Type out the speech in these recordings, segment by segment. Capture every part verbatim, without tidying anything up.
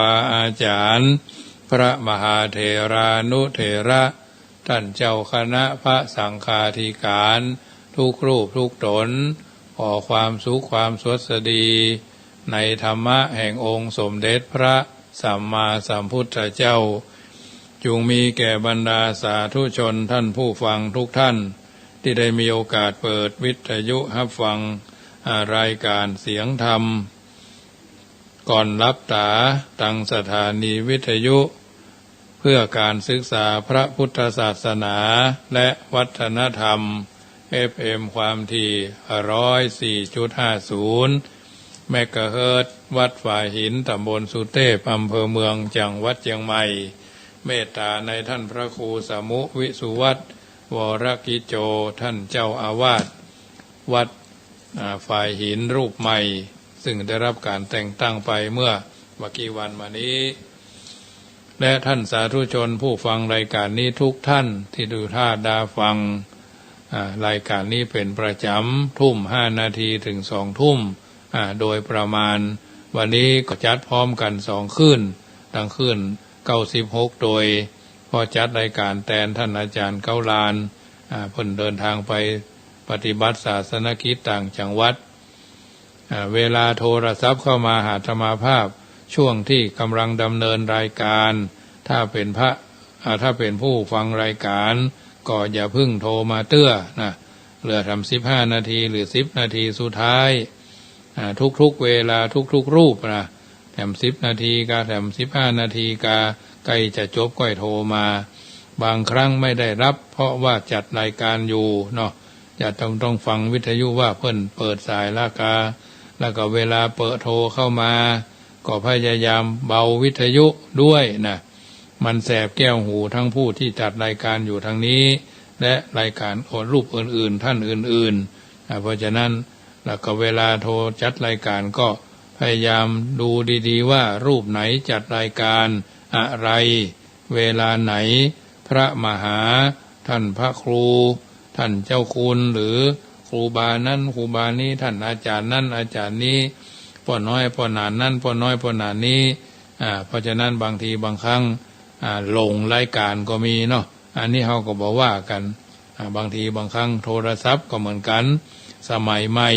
าอาจ๋ารย์ พระมหาเถรานุเถระ ต้านเจ้าคณะพระสังฆาธิการ ทุกรูปทุกต๋น ขอความสุขความสวัสดี ในธรรมะแห่งองค์สมเด็จพระสัมมาสัมพุทธเจ้า จุ่งมีแก่บรรดาสาธุชนต้านผู้ฟังทุกต้าน ตี้ได้มีโอกาสเปิดวิทยุฮับฟัง อ่า รายก๋านเสียงธรรม ก่อนหลับต๋าตางสถานีวิทยุ เพื่อก๋านศึกษาพระพุทธศาสนาและวัฒนธรรม เอฟเอ็ม ความถี่ ร้อยสี่จุดห้าศูนย์ เมกะเฮิรตซ์ วัดฝายหิน ต๋ำบลสุเตพ อำเภอเมือง จังหวัดเจียงใหม่ เมตต๋าในต้านพระครูสมุวิสุวัฒน์ วรกิจโจ ต้านเจ้าอาวาสวัด อ่า ฝายหินรูปใหม่ ซึ่งได้รับก๋านแต่งตั้งไปเมื่อบ่กี่วันมานี้ และต้านสาธุชนผู้ฟังรายก๋านนี้ทุกต้านตี้ดูท่าดาฟัง อ่า รายก๋านนี้เป๋นประจ๋ำ ทุ่มห้านาทีเถิงสองทุ่ม อ่า โดยประมาณ วันนี้ก็จัดพร้อมกั๋นสองคืน ตึงคืนเก้าสิบหก โตย เพราะจัดรายก๋านแตนต้านอาจ๋ารย์เก๊าลาน อ่า เปิ้นเดินตางไปปฏิบัติศาสนกิจต่างจังหวัด อ่า เวลาโทรศัพท์เข้ามาหาอาตมาภาพ ช่วงตี้ก่ำลังดำเนินรายก๋าน ถ้าเป๋นพระ อ่า ถ้าเป๋นผู้ฟังรายก๋าน ก็อย่าเพิ่งโทรมาเตื้อนะ เหลือแถมสิบห้านาทีหรือสิบนาทีสุดท้าย อ่า ทุกๆ เวลาทุกๆ รูปนะ แถมสิบนาทีกา แถมสิบห้านาทีกา ใก้จะจบก้อยโทรมา บางครั้งไม่ได้รับ เพราะว่าจัดรายก๋านอยู่เนาะ จะต้อง ต้องฟังวิทยุว่าเปิ้นเปิดสายละกา แล้วก็เวลาเปิดโทรเข้ามา ก็พยายามเบาวิทยุด้วยนะ มันแสบแก้วหูตึงผู้ตี้จัดรายก๋านอยู่ตางนี้ และรายก๋านรูปอื่นๆ ต้านอื่นๆ อ่า เพราะฉะนั้น แล้วก็เวลาโทรจัดรายก๋านก็พยายามดูดีๆ ว่ารูปไหนจัดรายก๋านอะไร เวลาไหน พระมหา ต้านพระครู ต้านเจ้าคุณ หรือครูบานั้นครูบานี้ ต้านอาจ๋ารย์นั้นอาจ๋ารย์นี้ ป้อน้อยป้อหนานนั้นป้อน้อยป้อหนานนี้ อ่า เพราะฉะนั้นบางทีบางครั้ง อ่า หลงรายก๋านก็มีเนาะ อันนี้เฮาก็บ่ว่ากั๋น อ่า บางทีบางครั้งโทรศัพท์ก็เหมือนกั๋น สมัยใหม่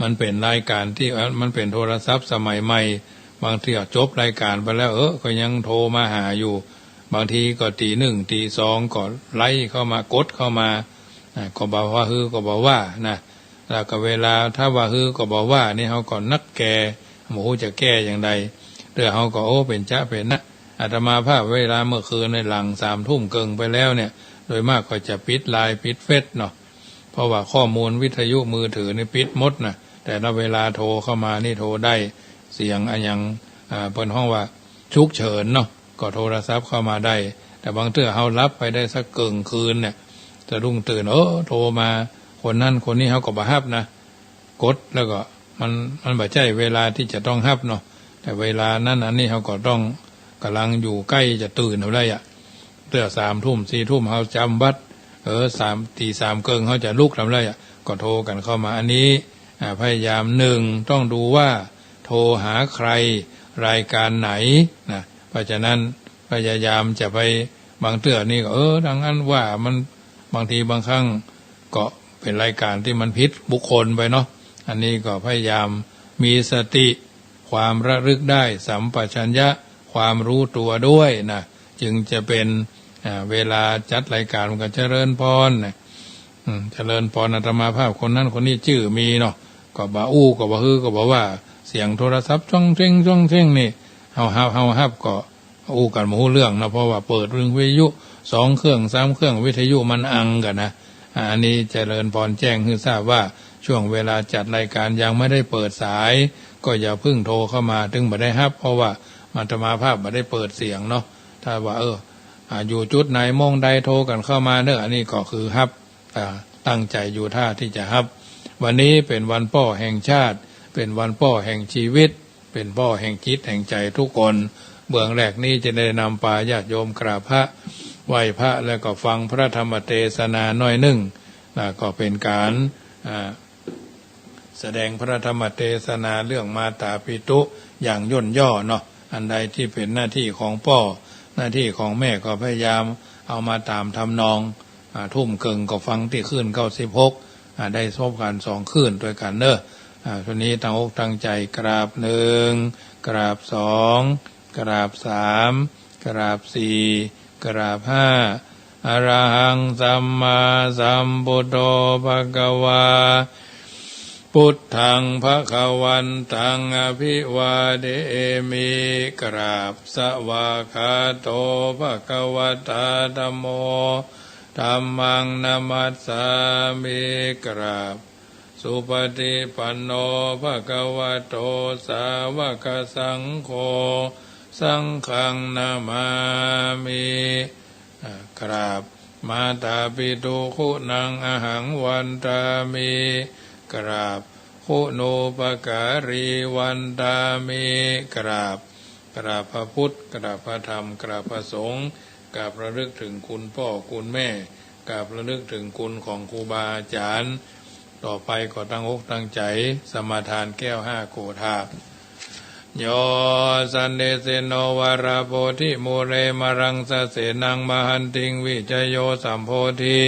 มันเป๋นรายก๋านตี้ เอ่อ มันเป๋นโทรศัพท์สมัยใหม่ บางทีจบรายก๋านไปแล้ว เออ ก็ยังโทรมาหาอยู่ บางทีก็ตีหนึ่งตีสองก็ไลน์เข้ามา กดเข้ามา อ่า ก็บ่ว่าฮื้อก็บ่ว่านะ แล้วก็เวลาถ้าว่าฮื้อก็บ่ว่านี่ เฮาก็นักแก่ บ่ฮู้จะแก้อย่างใด เตื้อเฮาก็ โอ้ เป๋นจ๊ะเป๋นนะ อาตมาภาพเวลาเมื่อคืนในหลังสามทุ่มเกิ่งไปแล้วเนี่ย โดยมากก็จะปิดไลน์ปิดเฟซเนาะ เพราะว่าข้อมูลวิทยุมือถือนี่ปิดหมดนะ แต่ถ้าเวลาโทรเข้ามานี่โทรได้ เสียงอะหยัง อ่า เปิ้นฮ้องว่า ฉุกเฉินเนาะ ก็โทรศัพท์เข้ามาได้ แต่บางเตื้อเฮาหลับไปได้สักเกิ่งคืนเนี่ย สะดุ้งตื่น เออ โทรมาคนนั้นคนนี้ เฮาก็บ่ฮับนะ กดแล้วก็มัน มันบ่ใจ้เวลาตี้จะต้องฮับเนาะ แต่เวลานั้นอันนี้เฮาก็ต้องก่ำลังอยู่ใก้จะตื่นเอาแล้วอะ เตื้อสามทุ่มสี่ทุ่มเฮาจ๋ำวัด เออ สาม ตีสามเกิ่งเฮาจะลุกทำแล้วอะ ก็โทรกั๋นเข้ามา อันนี้ อ่า พยายาม หนึ่ง ต้องดูว่าโทรหาใคร รายก๋านไหนนะ เพราะฉะนั้นพยายามจะไป บางเตื้อนี่ก็ เออ ดังนั้นว่ามัน บางทีบางครั้งก็เป๋นรายก๋านตี้มันผิดบุคคลไปเนาะ อันนี้ก็พยายามมีสติ ความระลึกได้ สัมปชัญญะ ความรู้ตัวด้วยนะ จึงจะเป๋น อ่า เวลาจัดรายก๋านมันก็เจริญพรนะ อืม เจริญพร อาตมาภาพคนนั้นคนนี้จื้อมีเนาะ ก็บ่อู้ก็บ่ฮื้อก็บ่ว่า เสียงโทรศัพท์จ้องเช้งจ้องเช้งนี่ เฮาฮับ เฮาฮับก็อู้กั๋นบ่ฮู้เรื่องเนาะ เพราะว่าเปิดวิทยุสองเครื่องสามเครื่อง วิทยุมันอังกั๋นนะ อ่า อันนี้เจริญพรแจ้งหื้อทราบว่า ช่วงเวลาจัดรายก๋านยังไม่ได้เปิดสาย ก็อย่าเพิ่งโทรเข้ามา เถิงบ่ได้ฮับ เพราะว่าอาตมาภาพบ่ได้เปิดเสียงเนาะ ถ้าว่า เออ อ่า อยู่จุดไหนโมงใดโทรกั๋นเข้ามาเน้อ อันนี้ก็คือฮับ อ่า ตั้งใจ๋อยู่ท่าตี้จะฮับ วันนี้เป๋นวันป้อแห่งชาติ เป๋นวันป้อแห่งจีวิต เป๋นป้อแห่งจิตแห่งใจ๋ทุกคน เบื้องแรกนี้จะได้นำปาญาติโยมกราบพระ ไหว้พระ แล้วก็ฟังพระธรรมเตสนาหน้อยนึ่ง แล้วก็เป๋นก๋าน อ่า แสดงพระธรรมเตสนาเรื่องมาตาปิตุ อย่างย่นย่อเนาะ อันใดตี้เป๋นหน้าตี้ของป้อ หน้าตี้ของแม่ก็พยายามเอามาต๋ามทำนอง อ่า ทุ่มเกิ่งก็ฟังตี้คลื่นเก้าสิบหก อ่า ได้พบกั๋นสองคลื่นตวยกั๋นเน่อ อ่า ต๋อนนี้ตั้งอกตั้งใจ๋กราบหนึ่ง กราบสอง กราบสาม กราบสี่ กราบห้า อะระหังสัมมาสัมพุทโธภะคะวา พุทธังภะคะวันตังอะภิวาเทมิ กราบ สวากขาโตภะคะวะตาธัมโม ธัมมังนะมัสสามิ กราบ สุปฏิปันโนภะคะวะโตสาวกสังโฆ สังฆังนะมามิ อ่า กราบ มาตาปิตุคุณังอะหังวันทามิ กราบ คุณูปการีวันทามิ กราบ กราบพระพุทธ กราบพระธรรม กราบพระสงฆ์ กราบระลึกถึงคุณป้อคุณแม่ กราบระลึกถึงคุณของครูบาอาจ๋ารย์ ต่อไปก็ตั้งอกตั้งใจ๋สมาทานแก้วห้าโกฏฐา โย สันนิสินโน วาราโพธิมูเล มะรังสะเสนัง มหันติง วิชโย สัมโพธิ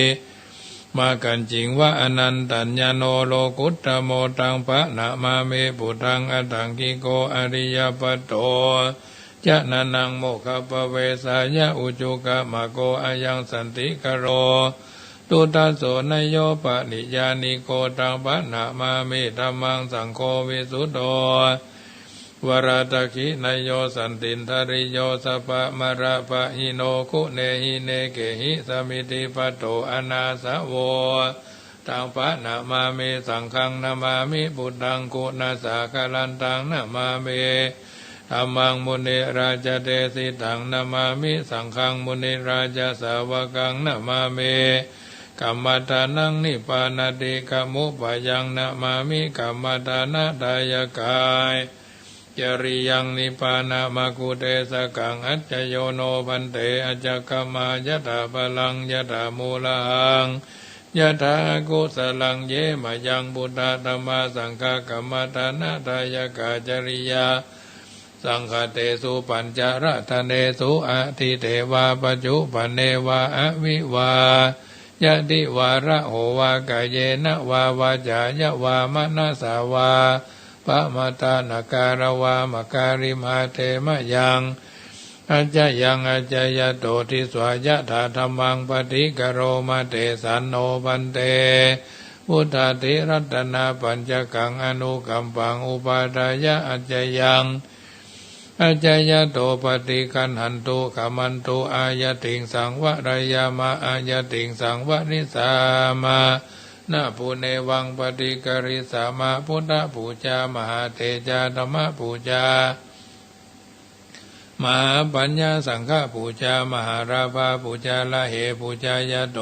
มากัญจิง วะ อนันตัญญาโณ โลกุตตะโม ตัง พะนะมามิ ปุทธัง อัตถังกิโก อะริยะปัตโต จะนะนัง โมคคัพพะเวสายะ อุจุกะมะโก อะยัง สันติกะโร ตุตะโส นะโย ปะริญาณิโก ตัง พะนะมามิ ธัมมัง สังโฆ วิสุตโธ วรทักขิณโย สันตินทริโย สัพพะมะระปะหิโน กุเณหิเณเกหิ สะมิทธิปัตโต อะนาสะโว ตัง พะนะมามิ สังฆัง นะมามิ พุทธัง กุณะสาคะรันตัง นะมามิ ธัมมัง มุนิราจะเตสิตัง นะมามิ สังฆัง มุนิราจะสาวะกัง นะมามิ กัมมะทานัง นิปปานาติกะมุปปะยัง นะมามิ กัมมะทานะทายะกาย จริยัง นิปปานะมะกุเตสะกัง อัจจโยโน ภันเต อัจจคมะ ยะถาพะลัง ยะถามูลหัง ยะถากุสะลัง เย มะยัง พุทธะ ธัมมะ สังฆะ กัมมะทานะทายะกา จริยา สังฆะเตสุ ปัญจะรัตเนสุ อะทิเตวา ปัจจุปันเนวา อะวิวา ยะทิวา ระโหวา กาเยนะวา วาจายะวา มะนะสาวา ปะมาทานะการะวา มะการิมหาเถ มะยัง อัจจยัง อัจจยะโต ทิสสะ ยะถา ธัมมัง ปะทิกะโรมะ เตสันโน ภันเต พุทธาทิรัตนะปัญจกัง อนุกัมปัง อุปาทายะ อัจจยัง อัจจยะโต ปะทิกัณหันตุ ขะมันตุ อายัตถิงสัง วะรายามะ อายัตถิงสัง วะริสสามะ นะปุเนวัง ปะทิกะริสสามะ พุทธปูจา มหาเตจา ธัมมปูจา มหาปัญญา สังฆปูจา มหาลาภาปูจา ละเหปูจายะโต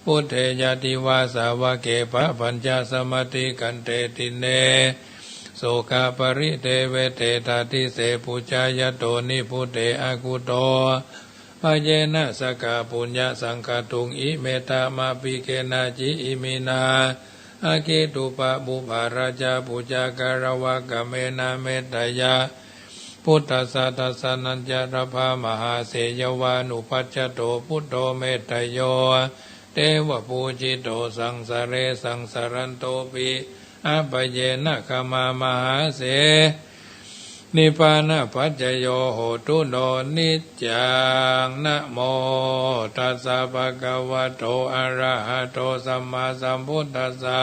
พุทเท ยะทิวาสาวะเก ปะปัญจะสะมาทิขันเต ทินเน โสกะปะริเทเวเท ทาทิเส ปูจายะโต นิพพุเท อะกุโต ภะเยนะ สะกะปุญญะสังฆะตุง อิเมทะมะปิเกนะจิ อิมินา อะคิตุปะปุปปะราชาปูจา กะละวะกะเมนะ เมตตะยะ พุทธัสสะ ทัสสะนัญจะ ละภะมหาเสยะวานุปัชชะโต พุทโธ เมตตะโย เตวะปูจิโต สังสะเร สังสะรันโตปิ อะปะเยนะ ขะมามะหาเส นิพพานะปัจจโย โหตุโน นิจจัง นะโมตัสสะ ภะคะวะโต อะระหะโต สัมมาสัมพุทธัสสะ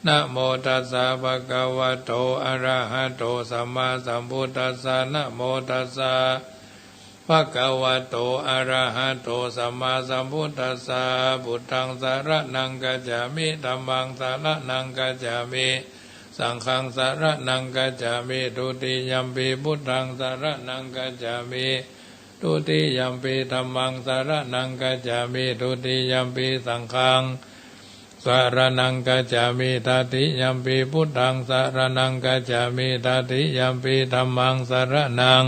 นะโมตัสสะ ภะคะวะโต อะระหะโต สัมมาสัมพุทธัสสะ นะโมตัสสะ ภะคะวะโต อะระหะโต สัมมาสัมพุทธัสสะ พุทธังสะระณังคัจฉามิ ธัมมังสะระณังคัจฉามิ สังฆังสะระณังคัจฉามิ ทุติยัมปิพุทธังสะระณังคัจฉามิ ทุติยัมปิธัมมังสะระณังคัจฉามิ ทุติยัมปิสังฆัง สะระณังคัจฉามิ ตติยัมปิพุทธังสะระณังคัจฉามิ ตติยัมปิธัมมังสะระณัง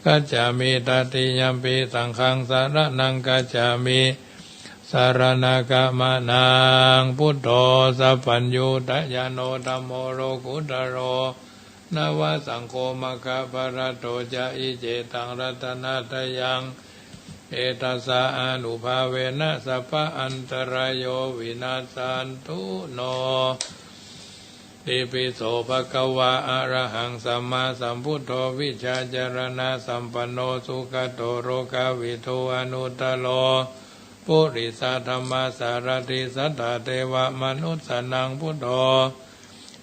คัจฉามิ ตติยัมปิสังฆังสะระณังคัจฉามิ สะระณะกะมะนัง พุทโธ สัพพัญญูตะญาโณ ธัมโม โลกุตตะโร นวสังโฆ มัคคะพะรัตโต จะ อิ เจ ตัง รัตนะตะยัง เอตัสสะ อานุภาเวนะ สัพพะอันตะราโย วินัสสันตุ โน ติปิโส ภะคะวา อะระหัง สัมมาสัมพุทโธ วิชชาจะระณะสัมปันโน สุขะโต โลกะวิทู อนุตตะโร ปุริสะธัมมะสารถิ สัตถะเตวะมนุสสานัง พุทโธ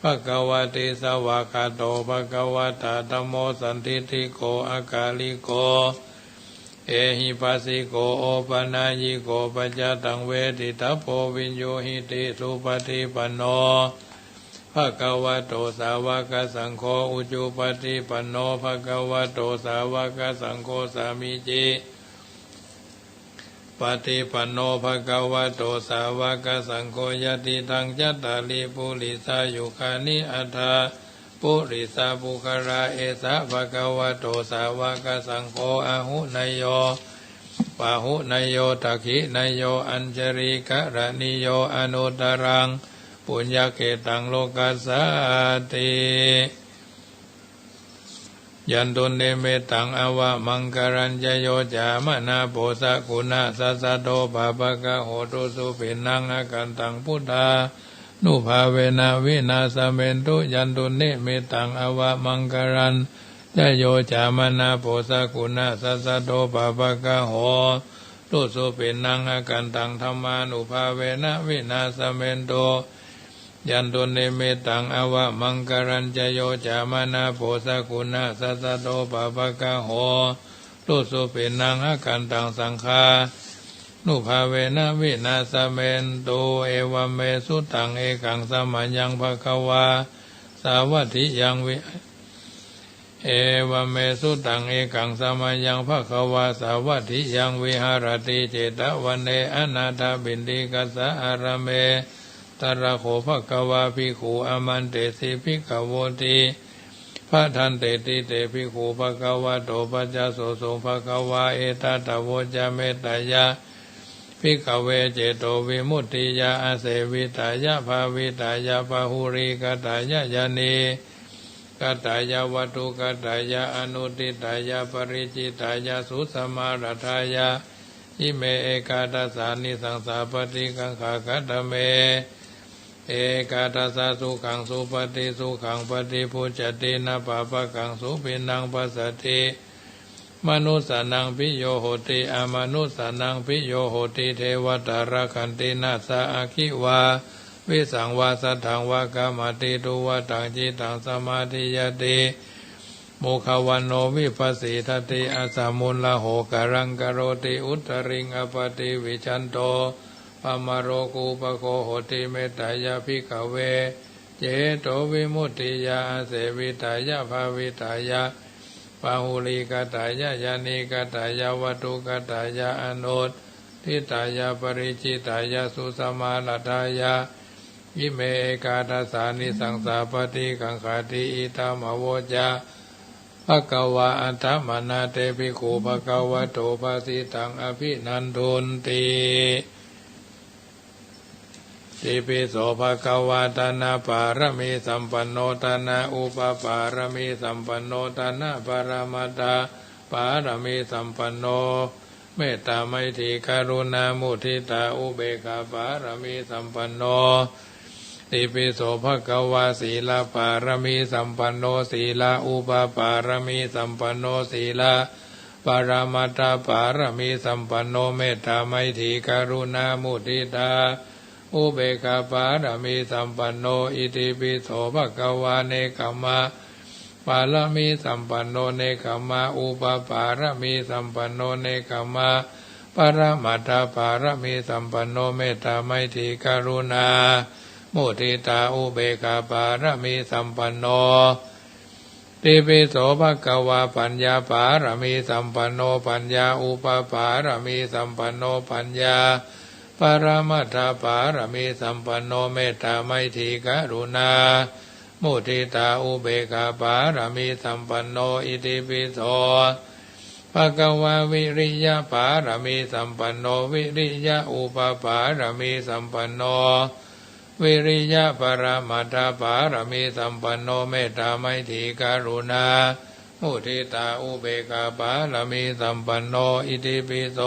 ภะคะวะติ สวากขาโต ภะคะวะตะ ธัมโม สันทิฏฐิโก อะกาลิโก เอหิปัสสิโก โอปะนายยิโก ปัจจะตัง เวทิตะโพ วินยูหิติ สุปะฏิปันโน ภะคะวะโต สาวะกะสังโฆ อุจุปะฏิปันโน ภะคะวะโต สาวะกะสังโฆ สามีจิ ปะฏิปันโน ภะคะวะโต สาวะกะสังโฆ ยะติตัง จัตตาริ ปุริสายุคานิ อัตถะ ปุริสาปุคคละ เอสะ ภะคะวะโต สาวะกะสังโฆ อาหุเนยโย ปาหุเนยโย ทักขิเนยโย อัญชลีกะระณีโย อนุตตะรัง ปุญญะเขตตัง โลกัสสาติ ยันตุนนิมิตตัง อวะมังคะลัญจะ โยจะมะนาโป สะกุณะสะสะโท ปาปะกะโห ตุสุปิณัง อะกันตัง พุทธานุภาเวนะ วินาสะเมนตุ ยันตุนนิมิตตัง อวะมังคะลัญจะ โยจะมะนาโป สะกุณะสะสะโท ปาปะกะโห ตุสุปิณัง อะกันตัง ธัมมานุภาเวนะ วินาสะเมนตุ ยันตุนนิมิตตัง อวะมังคะลัญจะ โยจะมะนาโป สะกุณะสะสะโท ปาปะกะโห ตุสุปิณัง อะกันตัง สังฆานุภาเวนะ วินาสะเมนตุ เอวะเม สุตัง เอกังสะมะยัง ภะคะวา สาวัตถิยัง วิ เอวะเม สุตัง เอกังสะมะยัง ภะคะวา สาวัตถิยัง วิหะระติ เจตะวะเน อนาถะปิณฑิกะสะ อารามะ ตะระโข ภะคะวา ภิกขุ อามันเตสิ ภิกขะโวติ ภะทันเตติ เต ภิกขุ ภะคะวะโต ปัสสะโสสุง ภะคะวา เอตัตถะ โวจะ เมตตายะ ภิกขะเว เจโตวิมุตติยา อาเสวิตายะ ภาวิตายะ ปะหูลีกะตายะ ญาณี กะตายะ วัตถุกะตายะ อนุตฐิตายะ ปะริจฉิตายะ สุสะมาหะรัตถายะ อิเม เอกาทัสสานิสังสาปะฏิกังขา ขัตถะเม เอ เอกาทัสสะ สุขัง สุปะฏิ สุขัง ปะฏิภุจจะติ นะ ปาปะกัง สุปิณณัง ปัสสะติ มะนุสสานัง ปิโย โหติ อะมะนุสสานัง ปิโย โหติ เทวะตา รักขันติ นะ สะ อัคขิวา วิสังวา สัทธัง วะ กะมะติ ตุวะตัง จิตตัง สะมาธิยะติ มุขะวัณโณ วิปะสสีทะติ อะสะมุลละโห กะลัง กะโรติ อุตตริง อะปะติวิชชันโต ปะมะโรกูปะโค โหติ เมตตายะ ภิกขะเว เจโตวิมุตติยา อาเสวิตายะ ภาวิตายะ ปะหูลีกะตายะ ญาณีกะตายะ วัตถุกะตายะ อนุตฐิตายะ ปะริจฉิตายะ สุสะมาหะรัตถายะ อิเม เอกาทัสสานิสังสาปะฏิกังขาติ อิทัง อะโวจะ ภะคะวา อะถะมะนะ เต ภิกขุ ภะคะวะโต ภะสิตัง อะภินันทุนติ ติปิโส ภะคะวา ทานะปารมีสัมปันโน ทานะอุปปารมีสัมปันโน ทานะปะระมัตถปารมีสัมปันโน เมตตาไมตรีกรุณามุทิตาอุเบกขาปารมีสัมปันโน ติปิโส ภะคะวา สีลปารมีสัมปันโน สีลอุปปารมีสัมปันโน สีลปะระมัตถปารมีสัมปันโน เมตตาไมตรีกรุณามุทิตาอุเบกขาปารมีสัมปันโน อิติปิโส ภะคะวา เนกขัมมะปารมีสัมปันโน เนกขัมมะอุปปารมีสัมปันโน เนกขัมมะปะระมัตถปารมีสัมปันโน เมตตาไมตรีกรุณามุทิตาอุเบกขาปารมีสัมปันโน ติปิโส ภะคะวา ปัญญาปารมีสัมปันโน ปัญญาอุปปารมีสัมปันโน ปัญญาปะระมัตถปารมีสัมปันโน เมตตาไมตรีกรุณามุทิตาอุเบกขาปารมีสัมปันโน อิติปิโส ภะคะวา วิริยะปารมีสัมปันโน วิริยะอุปปารมีสัมปันโน วิริยะปรมัตถปารมีสัมปันโน เมตตาไมตรีกรุณามุทิตาอุเบกขาปารมีสัมปันโน อิติปิโส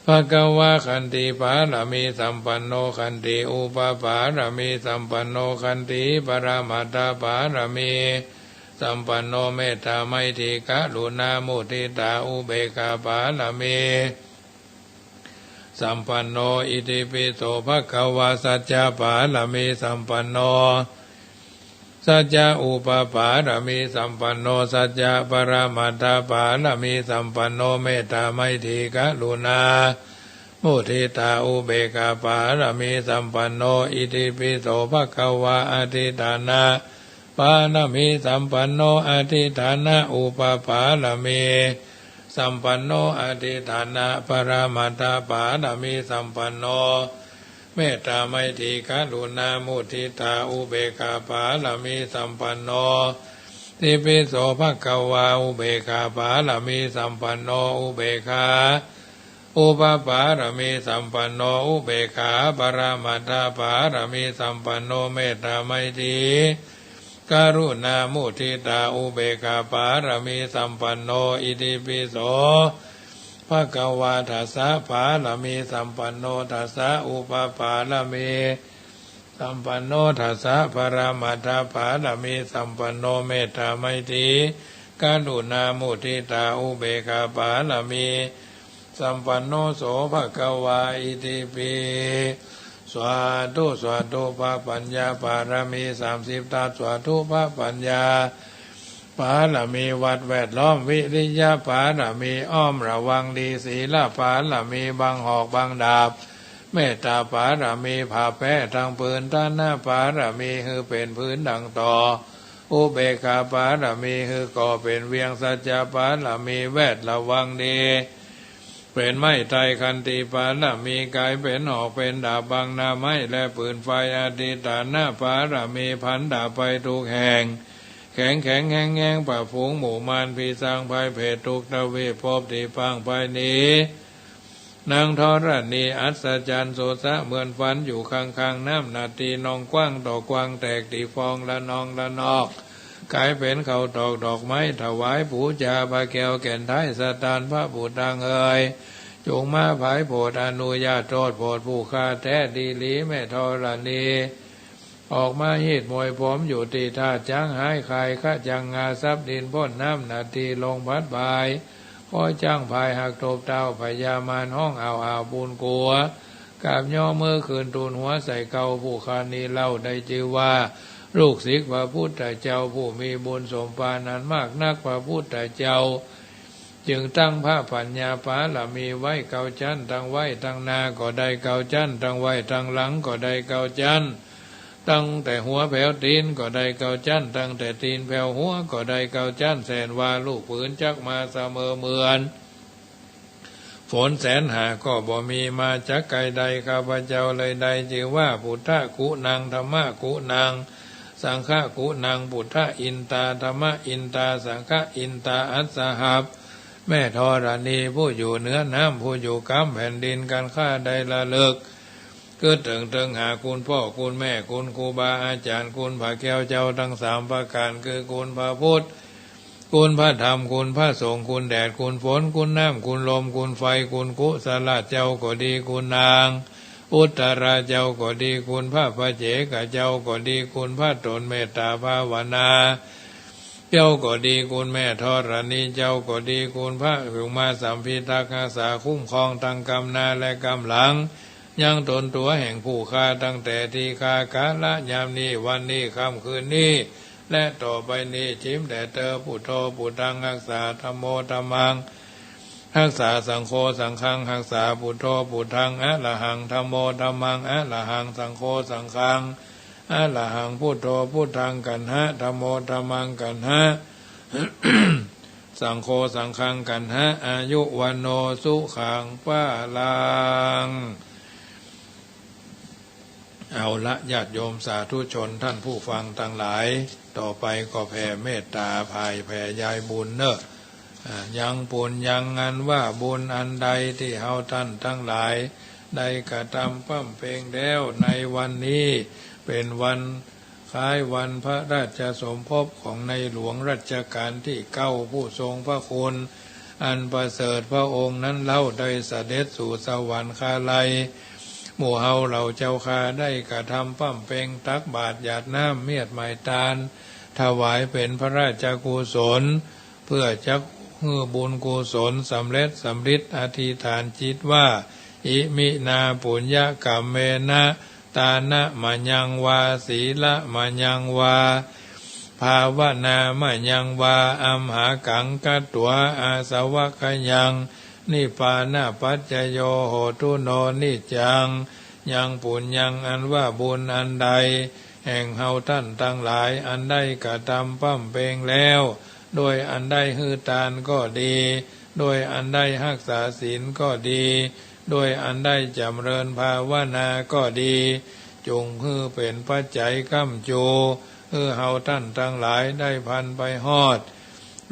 ภะคะวะ ขันติปารมีสัมปันโน ขันติอุปปารมีสัมปันโน ขันติปรมัตถปารมีสัมปันโน เมตตาไมตรีกรุณามุทิตาอุเบกขาปารมีสัมปันโน อิติปิโส ภะคะวะ สัจจะปารมีสัมปันโน สัจจะอุปปารมีสัมปันโน สัจจะปรมัตถปารมีสัมปันโน เมตตาไมตรีกรุณามุทิตาอุเบกขาปารมีสัมปันโน อิติปิโส ภะคะวะ อธิฏฐานะปารมีสัมปันโน อธิฏฐานะอุปปารมีสัมปันโน อธิฏฐานะปรมัตถปารมีสัมปันโน เมตตาไมตรีกรุณามุทิตาอุเบกขาปารมีสัมปันโน อิติปิโส ภะคะวะ อุเบกขาปารมีสัมปันโน อุเบกขาอุปปารมีสัมปันโน อุเบกขาปรมัตถปารมีสัมปันโน เมตตาไมตรีกรุณามุทิตาอุเบกขาปารมีสัมปันโน อิติปิโส ภะคะวะ ทัสสะปารมีสัมปันโน ทัสสะอุปปารมีสัมปันโน ทัสสะปรมัตถปารมีสัมปันโน เมตตาไมตรีกรุณามุทิตาอุเบกขาปารมีสัมปันโน โส ภะคะวา อิติปิ สาธุ สาธุ พระปัญญาปารมีสามสิบทัศ สาธุ พระปัญญาปารมีวัดแวดล้อม วิริยะปารมีอ้อมระวังดี ศีลปารมีบังหอกบังดาบ เมตตาปารมีผ้าแป้ทั้งผืน ฐานะปารมีหื้อเป๋นพื้นดั่งต่อ อุเบกขาปารมีหื้อก่อเป๋นเวียง สัจจะปารมีแวดระวังดี เป๋นไม้ไต้ ขันติปารมีก๋ายเป๋นหอกเป๋นดาบบังหน้าไม้และปืนไฟ อธิฏฐานะปารมีพันดาบไปทุกแห่ง แข็งแข็งแฮงแฮง ปราบฝูงหมู่มารผีสางภัยเผตรทุกทวีปภพตี้พร่างไพหนี นางธรณีอัศจรรย์ สุดสะเหมือนฝันอยู่ข้างๆ น้ำนาที หนองกว้างต่อกว้างแตกตี้ฟองละนองละนอก ก๋ายเป๋นข้าวตอกดอกไม้ถวายปู๋จา พระแก้วแก่นไท้สถานพระผู้ตั้งเอ๋ย จงมาผายโผดอนุญาตโต้ษโผดผู้ข้าแต๊ดีหลี แม่ธรณี ออกมาฮีดมวยผมอยู่ตี้ธาตุจ๊างหายคาย คะจังงาซับดินป๊นน้ำนาทีลงพัดบาย ขอจ๊างพายหักตบเต้า พญามารฮ้องอ้าวอ้าวปูนกั๋ว กราบย่อมือขึ้นทูลหัวใส่เกล้า ผู้ข้านี้เล่าได้จื้อว่า ลูกศิษย์พระพุทธเจ้า ผู้มีบุญสมปานอันมากนัก พระพุทธเจ้า จึงตั้งพระปัญญาปารมีไว้เก้าจั๊น ตั้งไว้ตังหน้าก็ได้เก้าจั๊น ตั้งไว้ตังหลังก็ได้เก้าจั๊น ตั้งแต่หัวแผวตี๋นก็ได้เก้าจั๊น ตั้งแต่ตี๋นแผวหัวก็ได้เก้าจั๊น แสนว่าลูกปืนจักมาเสมอเหมือน ฝนแสนหาก็บ่มีมาจักใก้ใด ข้าพเจ้าเลยได้จื้อว่า พุทธกุณัง ธัมมกุณัง สังฆกุณัง พุทธอินตา ธัมมอินตา สังฆอินตา อัสสหับ แม่ธรณีผู้อยู่เหนือน้ำ ผู้อยู่กำแผ่นดิน กันข้าได้ระลึก กึ๊ดเถิงเถิงหาคุณพ่อคุณแม่ คุณครูบาอาจ๋ารย์ คุณพระแก้วเจ้าตังสามประก๋าน คือคุณพระพุทธ คุณพระธรรม คุณพระสงฆ์ คุณแดด คุณฝน คุณน้ำ คุณลม คุณไฟ คุณกุสลาเจ้าก็ดี คุณนางอุตตราเจ้าก็ดี คุณพระปัจเจกเจ้าก็ดี คุณพระต๋นเมตตาภาวนาเจ้าก็ดี คุณแม่ธรณีเจ้าก็ดี คุณพระอุมาสัมพิทักษ์ฮักษาคุ้มครองตังกำหน้าและกำหลัง ยังต๋นตั๋วแห่งผู้ข้าตั้งแต่ตี้ข้ากาละยามนี้ วันนี้ ค่ำคืนนี้ และต่อไปนี้ จิ๋มแด่เตอ พุทโธ พุทธัง ฮักษา ธัมโม ธัมมัง ฮักษา สังโฆ สังฆัง ฮักษา พุทโธ พุทธัง อะระหัง ธัมโม ธัมมัง อะระหัง สังโฆ สังฆัง อะระหัง พุทโธ พุทธัง กัณหะ ธัมโม ธัมมัง กัณหะ สังโฆ สังฆัง กัณหะ อายุ วัณโณ สุขัง พลัง เอาละ ญาติโยมสาธุชนท่านผู้ฟังตังหลาย ต่อไปก็แผ่เมตตา พายแผ่ยายบุญเน่อ อ่า ยังปุญญัง อันว่าบุญอันใดตี้เฮาต้านตังหลาย ได้กระทำบำเพ็ญแล้ว ในวันนี้เป๋นวันคล้ายวันพระราชสมภพของในหลวงรัชกาลตี้เก้าผู้ทรงพระคุณอันประเสริฐ พระองค์นั้นเล่าได้เสด็จสู่สวรรคาลัย หมู่เฮาเหล่าเจ้าข้าได้กระทำบำเพ็ญตักบาตรหยาดน้ำเมียดไหม้ตาน ถวายเป๋นพระราชกุศล เพื่อจักหื้อบุญกุศลสำเร็จสำริด อธิษฐานจิตว่า อิมินาปุญญกัมเมนะ ตานะมะยังวา สีละมะยังวา ภาวนามะยังวา อัมหากังคัตวา อาสวัคคยัง นิพพานะปัจจโย โหตุโน นิจจัง ยังปุญญัง อันว่าบุญอันใด แห่งเฮาต้านตังหลาย อันได้กระทำบำเพ็ญแล้ว โดยอันได้หื้อตานก็ดี โดยอันได้ฮักษาศีลก็ดี โดยอันได้จ๋ำเริญภาวนาก็ดี จุ่งหื้อเป๋นปัจจัยก้ำจู หื้อเฮาต้านตังหลายได้พันไปฮอด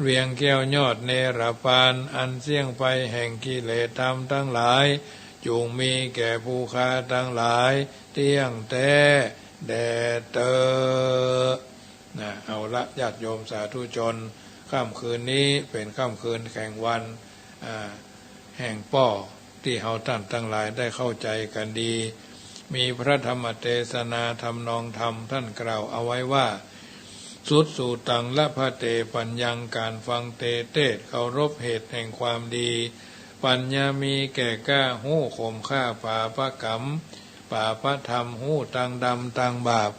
เวียงแก้วยอดเนรปาน อันเสี้ยงไปแห่งกิเลสธรรมตังหลาย จุ่งมีแก่ผู้ข้าตังหลาย เตี้ยงแต๊แด่เต๊อ นะ เอาละ ญาติโยมสาธุชน ค่ำคืนนี้เป๋นค่ำคืนแห่งวัน อ่า แห่งป้อ ตี้เฮาต้านตังหลายได้เข้าใจ๋กั๋นดี มีพระธรรมเตสนาทำนองธรรมต้านกล่าวเอาไว้ว่า สุสุตัง ละพะเต ปัญญัง ก๋านฟังเตเตศน์ เคารพเหตุแห่งความดี ปัญญามีแก่กล้า ฮู้ข่มฆ่าปาปะกรรม ปาปะธรรม ฮู้ตังดำตังบาป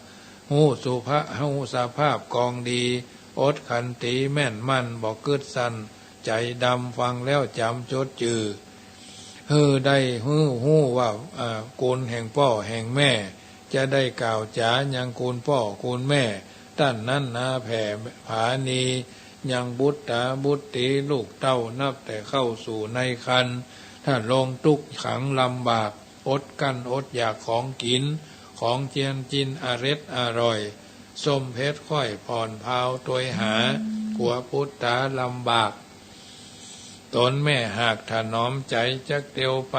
ฮู้สุภะ ฮู้สภาพกองดี อดขันตีแม่นมั่น บ่กึ๊ดสั้น ใจ๋ดำ ฟังแล้วจ๋ำจดจื้อ หื้อได้ หื้อฮู้ว่า อ่า กุณแห่งป้อแห่งแม่ จะได้กล่าวจ๋ายังกุณป้อกุณแม่ ต้านนั้นนาแผ่ผาณี ยังบุตราบุตรีลูกเต้า นับแต่เข้าสู่ในครรภ์ ถ้าลงตุ๊กข์ขังลำบาก อดกลั้นอดอยากของกิ๋น ของเจียนจินอร็ดอร่อย ส้มเผ็ดข้อยผ่อนพาวตวยหา กั๋วปุตต๋าลำบาก ต๋นแม่หากถนอมใจ๋ จักเตียวไป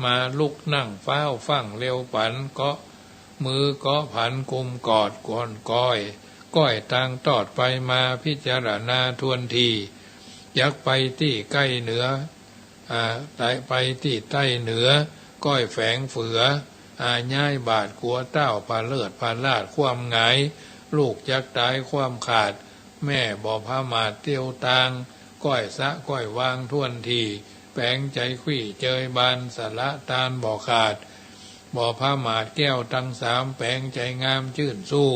มาลุกนั่งฟ้าวฟั่งเร็วปัน เกาะมือเกาะผันกุมกอดกวนก้อย ก้อยตางตอดไปมาพิจารณาทวนที จักไปตี้ใก้เหนือ อ่า ไปตี้ใต้เหนือ ก้อยแฝงเฝือ อาย้ายบาทกั๋วเต้าผะเลิดผะลาดคว่ำหงาย ลูกจักต๋ายคว่ำขาด แม่บ่ผมาทเตียวตาง ก้อยสะก้อยวางทวนที แป๋งใจ๋ควี้เจยบาน สละตานบ่ขาด บ่ผมาทแก้วตังสาม แป๋งใจ๋งามจื้นสู้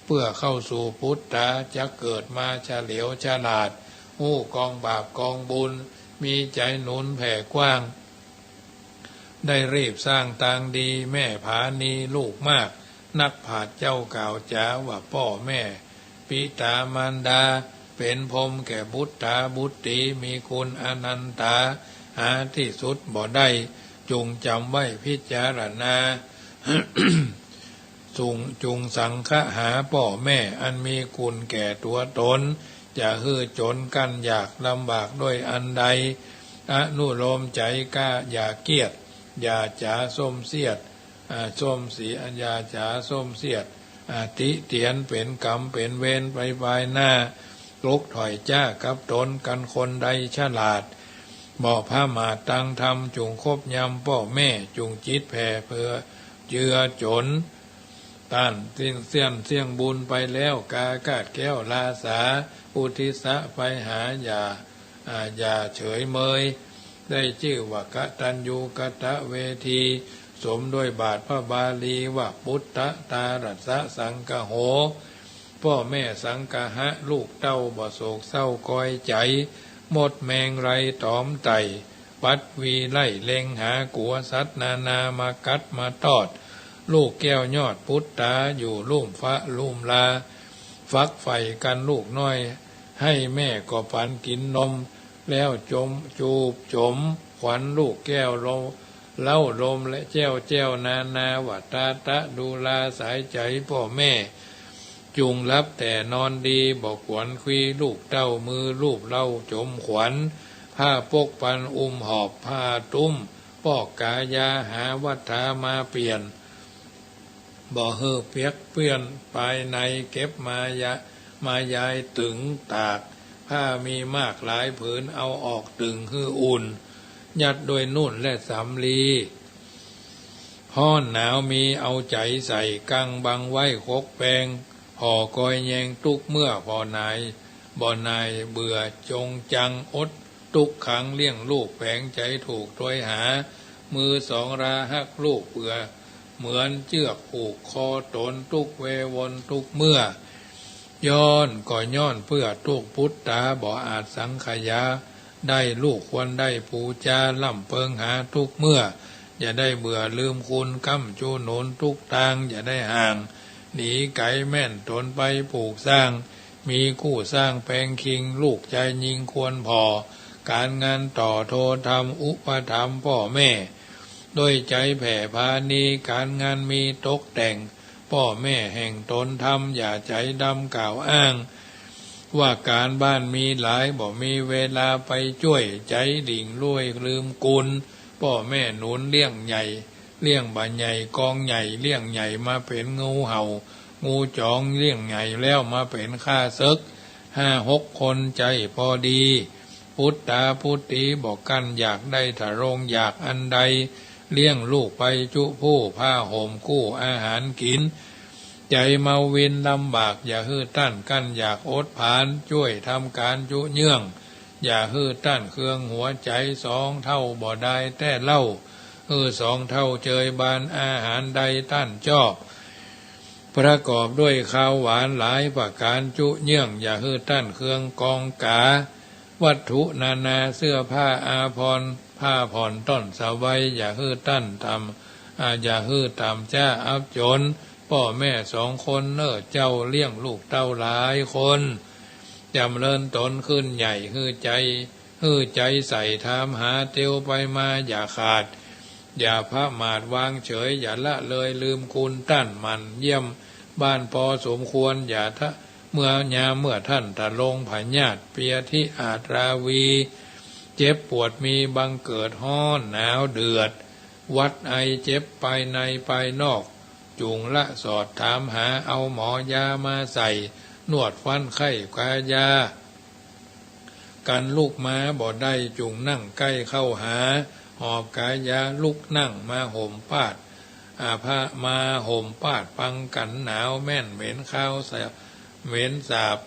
เปื้อเข้าสู่ปุตต๋า จักเกิดมาเฉลียวฉลาด ฮู้กองบาปกองบุญ มีใจ๋หนุนแผ่กว้าง ได้รีบสร้างตางดี แม่ผาณีลูกมาก นักปราชญ์เจ้ากล่าวจ๋าว่าป้อแม่ ปิต๋ามารดา เป๋นพรหมแก่บุตราบุตรี มีคุณอนันต๋า หาตี้สุดบ่ได้ จุ่งจ๋ำไว้พิจารณา จุ่ง จุ่งสังคหาป้อแม่ อันมีคุณแก่ตั๋วต๋น จะหื้อจ๋นกั้นอยากลำบากด้วยอันใด อนุโลมใจ๋กล้า อย่าเกียจ อย่าจ๋าส้มเสียด อ่า ส้มเสีย อย่าจ๋าส้มเสียด อ่า ติเตียนเป๋นกรรมเป๋นเวรไปปายหน้า ลุกถ่อยจ๊ากับต๋นกันคนใดฉลาด บ่ผมาทตังธรรม จุ่งคบยำป้อแม่ จุ่งจิตแผ่เผื่อเจือจ๋น ต้านสิ้นเสี้ยนเสี้ยงบุญไปแล้ว กากาดแก้วลาสา อุทิศะไปหา อย่า อ่า อย่าเฉยเมย ได้จื้อว่ากตัญญูกตเวที สมด้วยบาทพระบาลีว่า ปุตตะตารัสสะสังคโห ป้อแม่สังคหะลูกเต้า บ่โศกเศร้าคอยใจ๋ มดแมงไรต๋อมไต่ ปัดวีไล่เล็งหากั๋ว สัตว์นานามากัดมาตอด ลูกแก้วยอดปุตต๋า อยู่ลุ่มฟ้าลุ่มลา ฝักใฝ่กั๋นลูกน้อย ให้แม่ก็ปันกิ๋นนม แล้วจมจูบจมขวัญลูกแก้วลม เล้าลมและแจ้วแจ้วนานา ว่าตาตะดูลาสายใจ๋ป้อแม่ จุ่งหลับแต่นอนดี บ่ขวัญควีลูกเต้า มือลูบเล้าจมขวัญ ผ้าปกปันอุ้มหอบ ผ้าตุ้ม ปอกก๋ายาหาวัตถามาเปลี่ยน บ่หื้อเปียกเปื้อนปายใน เก็บมายะ มายายตึงตาก ผ้ามีมากหลายผืน เอาออกตึงหื้ออุ่น ยัดด้วยนุ่นและสำลี ฮ้อนหนาวมีเอาใจ๋ใส่ กังบังไว้คกแปง ผ่อกอยแยงตุ๊กเมื่อ ผ่อหน่าย บ่หน่ายเบื่อจงจัง อดตุ๊กขังเลี้ยงลูก แป๋งใจ๋ถูกตวยหา มือสองราฮักลูกเปือ เหมือนเจื้อกผูกคอตน ตุ๊กเววนตุ๊กเมื่อ ย้อนก็ย้อนเปื้อตุ๊ก ปุตตาบ่อาจสังขยาได้ ลูกควรได้ปู๋จา ล่ำเปิงหาตุ๊กเมื่อ อย่าได้เบื่อลืมคุณ ก้ำจูหนุนตุ๊กตาง อย่าได้ห่าง หนีไก๋ แม่นตนไปผูกสร้าง มีกู้สร้างแปงคิง ลูกจายญิงควรผ่อ ก๋านงานต่อโทธรรม อุปถัมภ์ป้อแม่ ด้วยใจ๋แผ่ผานี ก๋านงานมีตกแต่ง ป้อแม่แห่งตนทำ อย่าใจ๋ดำกล่าวอ้าง ว่าก๋านบ้านมีหลาย บ่มีเวลาไปจ้วย ใจ๋หลิ่งล่วยลืมกุณ ป้อแม่หนุนเลี้ยงใหญ่ เลี้ยงบ่าใหญ่กองใหญ่ เลี้ยงใหญ่มาเป๋นงูเห่า งูจ๋อง เลี้ยงใหญ่แล้วมาเป๋นข้าเสิก ห้าหกคนใจ๋พอดี ปุตตาปุตตีบ่กั้นอยาก ได้ทะรงอยากอันใด เลี้ยงลูกไปจุผู้ ผ้าห่มกู้อาหารกิ๋น ใจ๋เมาวินลำบาก อย่าหื้อต้านกั้นอยากอดผาน จ้วยทำก๋านจุเยื่อง อย่าหื้อต้านเคืองหัวใจ๋ สองเฒ่าบ่ดายแต๊เล่า หื้อสองเฒ่าเจยบาน อาหารใดต้านจอบ ประกอบด้วยคาวหวานหลายประก๋านจุเยื่อง อย่าหื้อต้านเคืองกองก๋า วัตถุนานาเสื้อผ้าอาภรณ์ ผ้าผ่อนต้อนสบาย อย่าหื้อต้านต่ำ อ่า อย่าหื้อต่ำจ๊าอับจ๋น ป้อแม่สองคนเน่อเจ้า เลี้ยงลูกเต้าหลายคน จ๋ำเริญตนขึ้นใหญ่ หื้อใจ๋ หื้อใจ๋ใส่ถามหา เตียวไปมาอย่าขาด อย่าผะหมาดวางเฉย อย่าละเลยลืมกุณ ต้านหมั่นเยี่ยมบ้านปอสมควร อย่าทะ เมื่อยามเมื่อต้านทะรงพยาธิ เปียธิอาจราวี เจ็บปวดมีบังเกิด ฮ้อนหนาวเดือด หวัดไอเจ็บภายในภายนอก จุ่งละสอดถามหา เอาหมอยามาใส่ นวดฟันไข้กายา กันลุกมาบ่ได้ จุ่งนั่งใก้เข้าหา หอบกายาลุกนั่งมาห่มปาด อาภะมาห่มปาดปังกั๋นหนาว แม่นเหม็นคาวสาบ เหม็นสาบ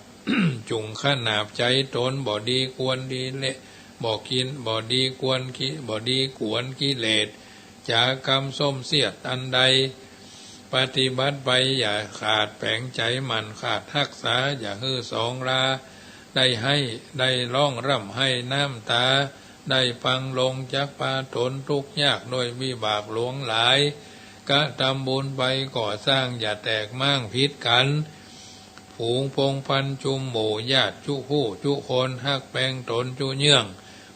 จุ่งขนาบใจ๋ตน บ่ดีควรดีเละ บ่กิน บ่ดีควรกิ บ่ดีควรกิเลส จ๋ากำส้มเสี้ยดอันใด ปฏิบัติไปอย่าขาด แป๋งใจ๋หมั่นขาดฮักษา อย่าหื้อสองราได้ไห้ ได้ฮ้องร่ำไห้น้ำตา ได้ปังลงจักปาต๋นตุ๊กยาก ด้วยวิบากหลวงหลาย กระตำบุญไปก่อสร้าง อย่าแตกม้างผิดกั๋น ฝูงปงพันจุมหมู่ ญาติจุผู้จุคน ฮักแปงตนจุเยื่อง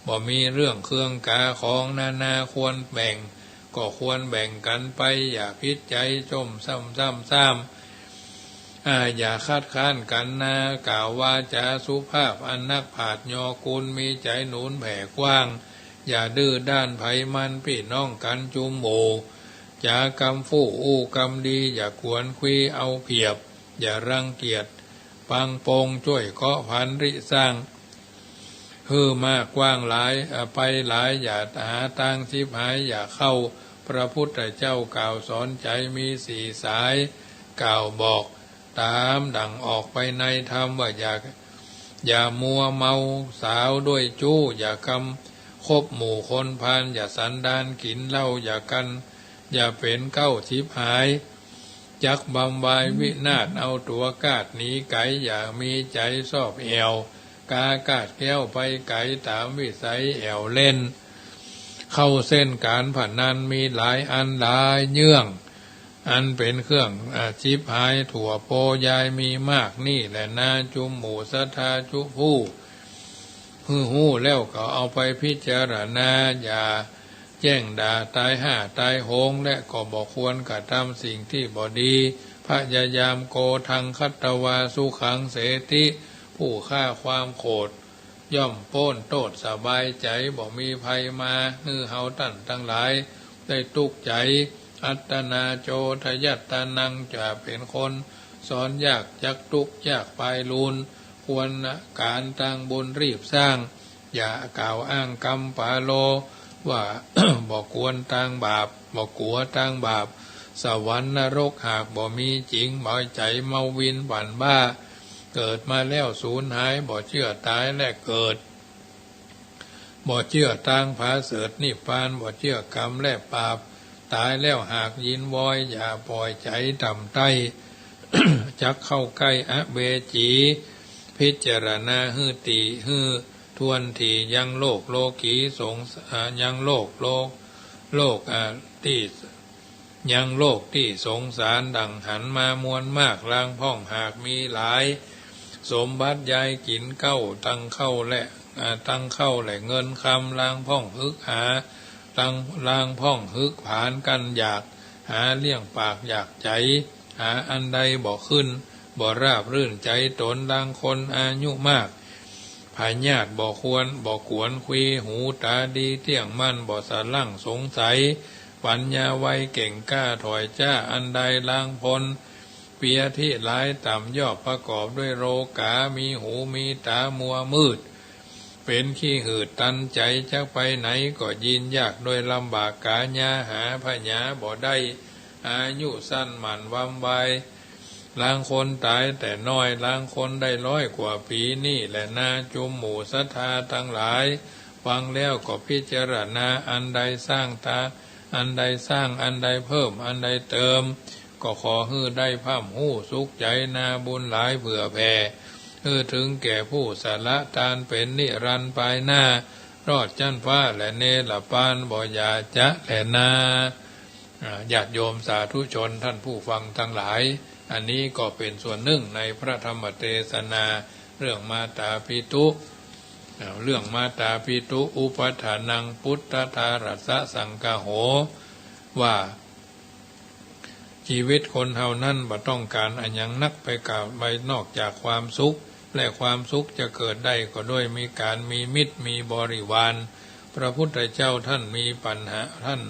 บ่มีเรื่องเคืองก๋า ของนานาควรแบ่ง ก็ควรแบ่งกั๋นไป อย่าผิดใจ๋จ้มซ้ำซ้ำซ้ำ อ่า อย่าคัดค้านกั๋นนา กล่าววาจ๋าสุภาพ อันนักปราชญ์ยอกุล มีใจ๋หนุนแผ่กว้าง อย่าดื้อด้านใผมัน ปี้น้องกั๋นจุมหมู่ จ๋ากำฟู่อู้กำดี อย่ากวนควีเอาเปรียบ อย่ารังเกียจปังปง จ้วยเกาะผันริสร้าง หื้อมากกว้างหลาย อ่า ไปหลาย อย่าหาตางฉิบหาย อย่าเข้า พระพุทธเจ้ากล่าวสอนใจ๋มีสี่สาย กล่าวบอกต๋ามดั่งออกไปในธรรม ว่าอย่า อย่ามัวเมาสาวด้วยจู้ อย่ากำคบหมู่คนพาล อย่าสันดานกิ๋นเหล้า อย่ากัน อย่าเป๋นเก๊าฉิบหาย จักบำวายวินาศ เอาตั๋วกาดหนีไก๋ อย่ามีใจ๋ซอบแอ่ว กากาดแคล้วไปไก๋ ต๋ามวิสัยแอ่วเล่น เข้าเส้นก๋านพนัน มีหลายอันหลายเยื่อง อันเป๋นเครื่อง อ่า ฉิบหาย ถั่วโปยายมีมาก นี่แหละนาจุมหมู่ศรัทธาจุผู้ หื้อฮู้แล้วก็เอาไปพิจารณา อย่าแจ้งด่าตายฮ่าตายโหง และก็บ่ควรกระตำสิ่งตี้บ่ดี พยายาม โกธัง คัตตวา สุขัง เสติ ผู้ฆ่าความโกรธ ย่อมป๊นโต้ษสบายใจ๋ บ่มีภัยมาหื้อเฮาต้านตังหลายได้ตุ๊กใจ๋ อัตตนาโจทยัตตานัง จะเป๋นคนสอนยากจักตุ๊กยากปายลูน ควรก๋านตางบุญรีบสร้าง อย่ากล่าวอ้างกำปาโล ว่า บ่ควรตางบาป บ่กั๋วตางบาป สวรรค์นรกหากบ่มีจริง บ่ใจ๋เมาวินปั่นบ้า เกิดมาแล้วสูญหาย บ่เจื้อต๋ายและเกิด บ่เจื้อตางผาเสริฐนิพพาน บ่เจื้อกรรมและบาป ต๋ายแล้วหากยินวอย อย่าป่อยใจ๋ต่ำต้อย จักเข้าใก้อเวจี พิจารณาหื้อตี้หื้อถ้วนถี่ ยังโลกโลกีสงส- อ่า ยังโลกโลก โลก อ่า ตี้ ยังโลกตี้สงสาร ดั่งหันมามวลมาก ลางพ่องหากมีหลาย สมบัติยายกิ๋นเก๊า ตังเค้าและ อ่า ตังเค้าและเงินคำ ลางพ่องหึกหา ตัง ลางพ่องหึกผานกั้นอยาก หาเลี้ยงปากอยากใจ๋ หาอันใดบ่ขึ้น บ่ราบรื่นใจ๋ต๋น ลางคนอายุมาก พยาธิบ่ควร บ่ขวนขวี หูต๋าดีเตี้ยงมั่น บ่สะหลั้งสงสัย ปัญญาไวเก่งกล้าถอยจ้า อันใดลางพ้น เปียธิหลายต่ำยอบประกอบด้วยโรคา มีหูมีต๋ามัวมืด เป๋นขี้หืดตันใจ๋ จักไปไหนก็ยินยาก ด้วยลำบากก๋ายา หาผญาบ่ได้ อายุสั้นหมั่นวำไว ลางคนต๋ายแต่น้อย ลางคนได้ร้อยกว่าปี๋ นี่แหละนา จุมหมู่ศรัทธาตังหลาย ฟังแล้วก็พิจารณา อันใดสร้างตา อันใดสร้าง อันใดเพิ่ม อันใดเติม ก็ขอหื้อได้พร่ำฮู้สุขใจ๋ นาบุญหลายเผื่อแผ่ หื้อเถิงแก่ผู้สละตาน เป๋นนิรันดร์ปายหน้า รอดจั๊นฟ้าและเนรปาน บ่อย่าจะแลนา อ่า ญาติโยมสาธุชนท่านผู้ฟังทั้งหลาย อันนี้ก็เป๋นส่วนนึ่งในพระธรรมเตสนา เรื่องมาตาปิตุ อ่า เรื่องมาตาปิตุ อุปัฏฐานัง ปุตตะทารัสสะสังกะโห ว่า จีวิตคนเฮานั้นบ่ต้องก๋านอะหยังนักไปกว่าไปนอกจากความสุข และความสุขจะเกิดได้ก็ด้วยมีก๋านมีมิตรมีบริวาร พระพุทธเจ้าท่านมีปัญหา ท่าน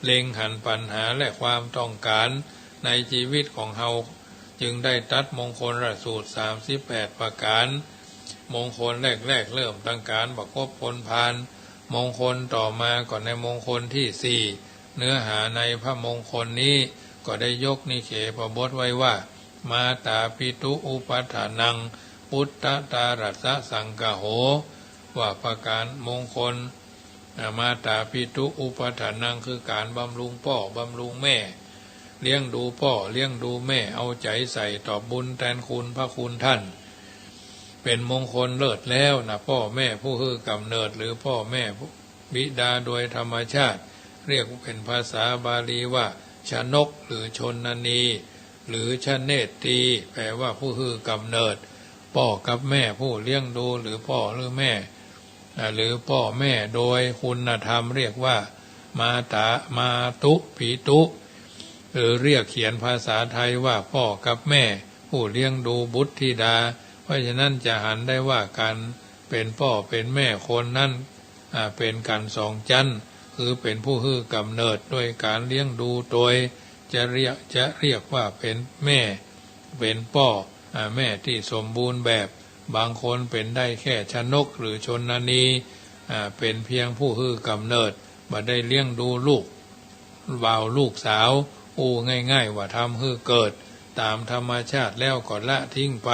เล็งหันปัญหาและความต้องก๋านในจีวิตของเฮา จึงได้ตรัสมงคลสูตรสามสิบแปดประก๋าน มงคลแรกๆ เริ่มตั้งก๋านประคบพลพาล มงคลต่อมาก็ในมงคลที่สี่ เนื้อหาในพระมงคลนี้ก็ได้ยกนิเคปบทไว้ว่า มาตาปิตุอุปัฏฐานัง ปุตตะทารัสสะสังกะโห ว่าประก๋านมงคล อ่า มาตาปิตุอุปัฏฐานัง คือก๋านบำรุงป้อบำรุงแม่ เลี้ยงดูป้อเลี้ยงดูแม่ เอาใจ๋ใส่ตอบบุญแตนคุณพระคุณท่าน เป๋นมงคลเลิศแล้วนะ ป้อแม่ผู้หื้อกำเนิด หรือป้อแม่ผู้ บิดาโดยธรรมชาติ เรียกเป๋นภาษาบาลีว่า ชนก หรือชนนี หรือชเนตตี แปลว่าผู้หื้อกำเนิด ป้อกับแม่ผู้เลี้ยงดู หรือป้อหรือแม่ อ่า หรือป้อแม่โดยคุณธรรม เรียกว่า มาตา มาตุปิตุ หรือเรียกเขียนภาษาไทยว่าป้อกับแม่ ผู้เลี้ยงดูบุตรธิดา เพราะฉะนั้นจะหันได้ว่าก๋านเป๋นป้อเป๋นแม่คนนั้น อ่า เป๋นกั๋นสองจั๊น คือเป๋นผู้หื้อกำเนิดโดยก๋านเลี้ยงดูโตย จะเรียก จะเรียกว่าเป๋นแม่ เป๋นป้อ อ่า แม่ตี้สมบูรณ์แบบ บางคนเป๋นได้แค่ชนกหรือชนนี อ่า เป๋นเพียงผู้หื้อกำเนิด บ่ได้เลี้ยงดูลูกบ่าวลูกสาว อู้ง่ายๆ ว่าทำหื้อเกิดต๋ามธรรมชาติแล้วก็ละทิ้งไป